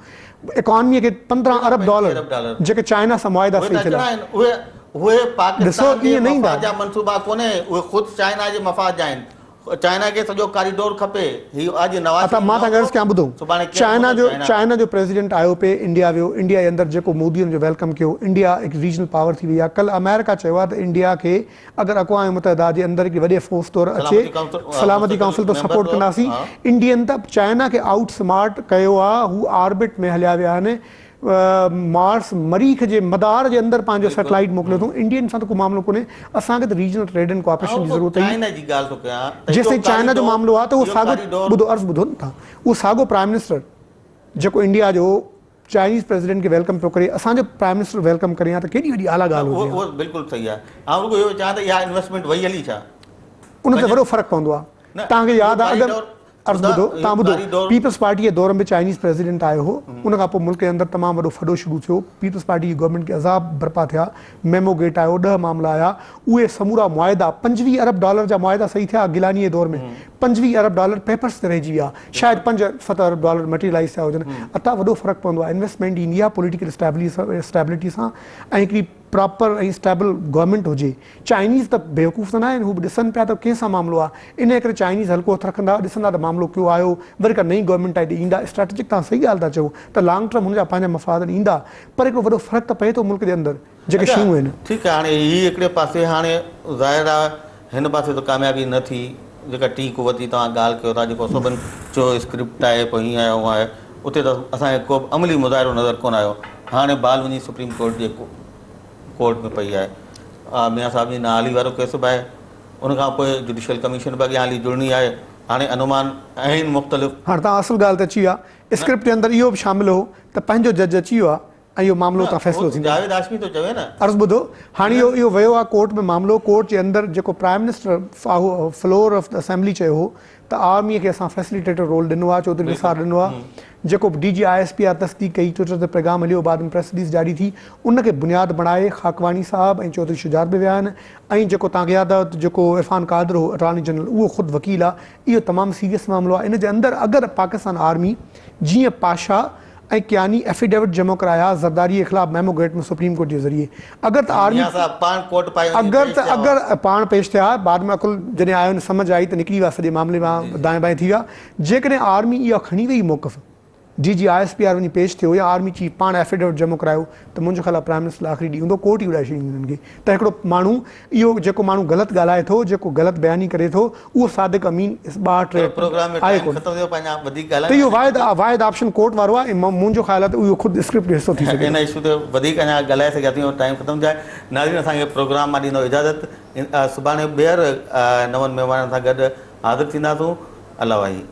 اڪانمي کي 15 ارب ڊالر جيڪي چائنا سان معاهدا صحيح ٿيل آهن. اهي پاڪستان جي مفاد جا منصوبا ڪونهي اهي خود چائنا جي مفاد جا آهن. چائنا کي سڄو ڪاريڊور کپي هي اڄ نواز اتا شريف مان نه تان عرض هوندو ڪيان ٻڌو سڀاڻي ڪير چائنا هوندو جو چائنا. چائنا جو پريزيڊنٽ آيو پي انڊيا ويو انڊيا جي اندر جيڪو مودي ان جو welcome ڪيو انڊيا هڪ ريجنل پاور ٿي وئي آ ڪل آمريڪا چيو آ ته انڊيا کي اگر اقوام متحده جي اندر هڪ وڏي فورس طور اچي سلامتي ڪائونسل سلامتي مستقل ڪائونسل طور ميمبر سپورٽ طور ڪنداسين ها. انڊين ته چائنا کي آئوٽ سمارٽ ڪيو آ هو آربٽ ۾ هليا ويا آهن مارس مريخ جي مدار جي اندر پنهنجو سيٽلائيٽ موڪليو اٿئون انڊين سان ته ڪو معاملو ڪونهي اسان کي ته ريجنل ٽريڊ اينڊ ڪوآپريشن جي ضرورت آئي چائنا جي ڳالهه ٿو ڪيان ته جيستائين چائنا جو معاملو آهي ته اهو ساڳو ٻڌو عرض ٻڌو نه تان اهو ساڳو پرائم منسٽر جيڪو انڊيا جو چائنيز پريزيڊنٽ کي welcome پيو ڪري اسان جو پرائم منسٽر welcome ڪري ها ته ڪيڏي وڏي اعليٰ ڳالهه هجي ها. اهو بلڪل صحيح آهي آئون رڳو اهو چاهيان ته اها انويسٽمينٽ وئي هلي ڇا؟ ان تي وڏو فرق پوندو آهي توهان کي ياد آهي اگر عرض ٻڌو توهان ٻڌو پيپلز پارٽي جي دور ۾ چائنيز پريزيڊنٽ آيو هو ان کان پوء ملڪ جي اندر تمام وڏو ڦڏو شروع ٿيو پيپلز پارٽي جي گورنمينٽ کي عذاب برپا ٿيا ميمو گيٽ آيو ڏهه معاملا آيا اهي سمورا معاهدا 25 ارب ڊالر جا معاهدا صحيح ٿيا گيلاني جي دور ۾ 25 ارب ڊالر پيپرز تي رهجي ويا شايد پنج ست ارب ڊالر مٽيريلائز ٿيا هجن عطا وڏو فرق پوندو آهي انويسٽمينٽ ايندي آهي پوليٽيڪل اسٽيبلٽي سان ۽ هڪڙي پراپر ۽ اسٽيبل گورنمينٽ هجي. چائنيز ته بيوقوف ته ناهن، هو به ڏسن پيا ته ڪنهن سان معاملو آهي. انهيء ڪري چائنيز هلڪو هٿ رکندا، ڏسندا ته معاملو ڪيو آيو، وري ڪا نئين گورنمينٽ آئي ته ايندا. اسٽريٽجڪ توهان صحيح ڳالهه ٿا چئو ته لانگ ٽرم هن جا پنهنجا مفاد آهن، ايندا، پر هڪڙو وڏو فرق ته پئي ٿو ملڪ جي اندر جيڪي اچا شيون آهن. ٺيڪ آهي هاڻي هي هڪڙي پاسي هاڻي ظاهر آهي هن پاسي ته ڪاميابي نه ٿي جيڪا ٽين قوت جي توهان ڳالهه ڪيو ٿا جيڪو سڀن چيو اسڪرپٽ آهي پوء هيئن آهي هونئن آهي اتي ته اسان کي ڪو به عملي مظاهرو نظر ڪونه آيو هاڻي بال وڃي سپريم ڪورٽ جي ڪورٽ ۾ پئي آهي. ميان صاحب جي نااهلي وارو ڪيس به آهي. ان کان پوء جڊيشل ڪميشن به اڳيان هلي جڙڻي آهي. هاڻي انومان آهن مختلف. هاڻ توهان اصل ڳالهه تي اچي ويا. اسڪرپٽ جي اندر اهو به شامل هو ته پنهنجو جج اچي ويو آهي ۽ اهو معاملو اتان فيصلو ٿيندو. جاويد هاشمي ٿو چوي نه. عرض ٻڌو، هاڻي اهو اهو ويو آهي ڪورٽ ۾ معاملو، ڪورٽ جي اندر جيڪو prime minister floor of the assembly چيو هو ته آرمي کي اسان فيسليٽيٽر رول ڏنو آهي، چوڌري نثار ڏنو آهي، جيڪو به D G I S P R تصديق ڪئي، ٽوئٽر تي پيغام هليو، بعد ۾ پريس رليز جاري ٿي، ان کي بنياد بڻائي خاڪواني صاحب ۽ چوڌري شجاعت به ويا آهن ۽ جيڪو توهان کي ياد آهي ته جيڪو عرفان قادر هو اٽارني جنرل اهو خود وڪيل آهي، اهو تمام سيريس معاملو آهي، ان جي اندر اگر پاڪستان آرمي جيئن پاشا ۽ ڪياني افيڊيوٽ جمع ڪرايا زرداري جي خلاف ميمو گيٽ ۾ سپريم ڪورٽ جي ذريعي اگر ته آرمي ميان صاحب پاڻ ڪورٽ پائي وڃي اگر پيش ته ٿيا هئا. اگر پاڻ پيش ٿيا بعد ۾ عقل جڏهن آيو نه سمجهه آئي ته نڪري ويا سڄي معاملي مان دائين بائين ٿي ويا جيڪڏهن آرمي اها کڻي وئي موقف D G I S P R وڃي پيش ٿيو يا آرمي چيف پاڻ افيڊيوٽ جمع ڪرايو ته منهنجو خيال آهي پرائم منسٽر لاء آخري ڏينهن هوندو ڪورٽ ئي اڏائي ڇڏيندي انهن کي ته هڪڙو ماڻهو اهو جيڪو ماڻهو غلط ڳالهائي ٿو جيڪو غلط بياني ڪري ٿو اهو صادق امين ٻاهر ٽي پروگرام ۾ آهي ٽائيم ڪونه ختم ٿيو پنهنجا وڌيڪ ته اهو واحد واحد آپشن ڪورٽ وارو آهي ۽ منهنجو خيال آهي ته اهو خود اسڪرپٽ جو حصو ٿي سگهي ان ٿو. اشو تي وڌيڪ اڃا ڳالهائي سگهيا ٿي ٽائيم ختم ٿيو آهي ناظرين اسان کي پروگرام مان ڏيندو اجازت سڀاڻي ٻيهر نون مهمانن سان گڏ حاضر ٿينداسون الله واهي.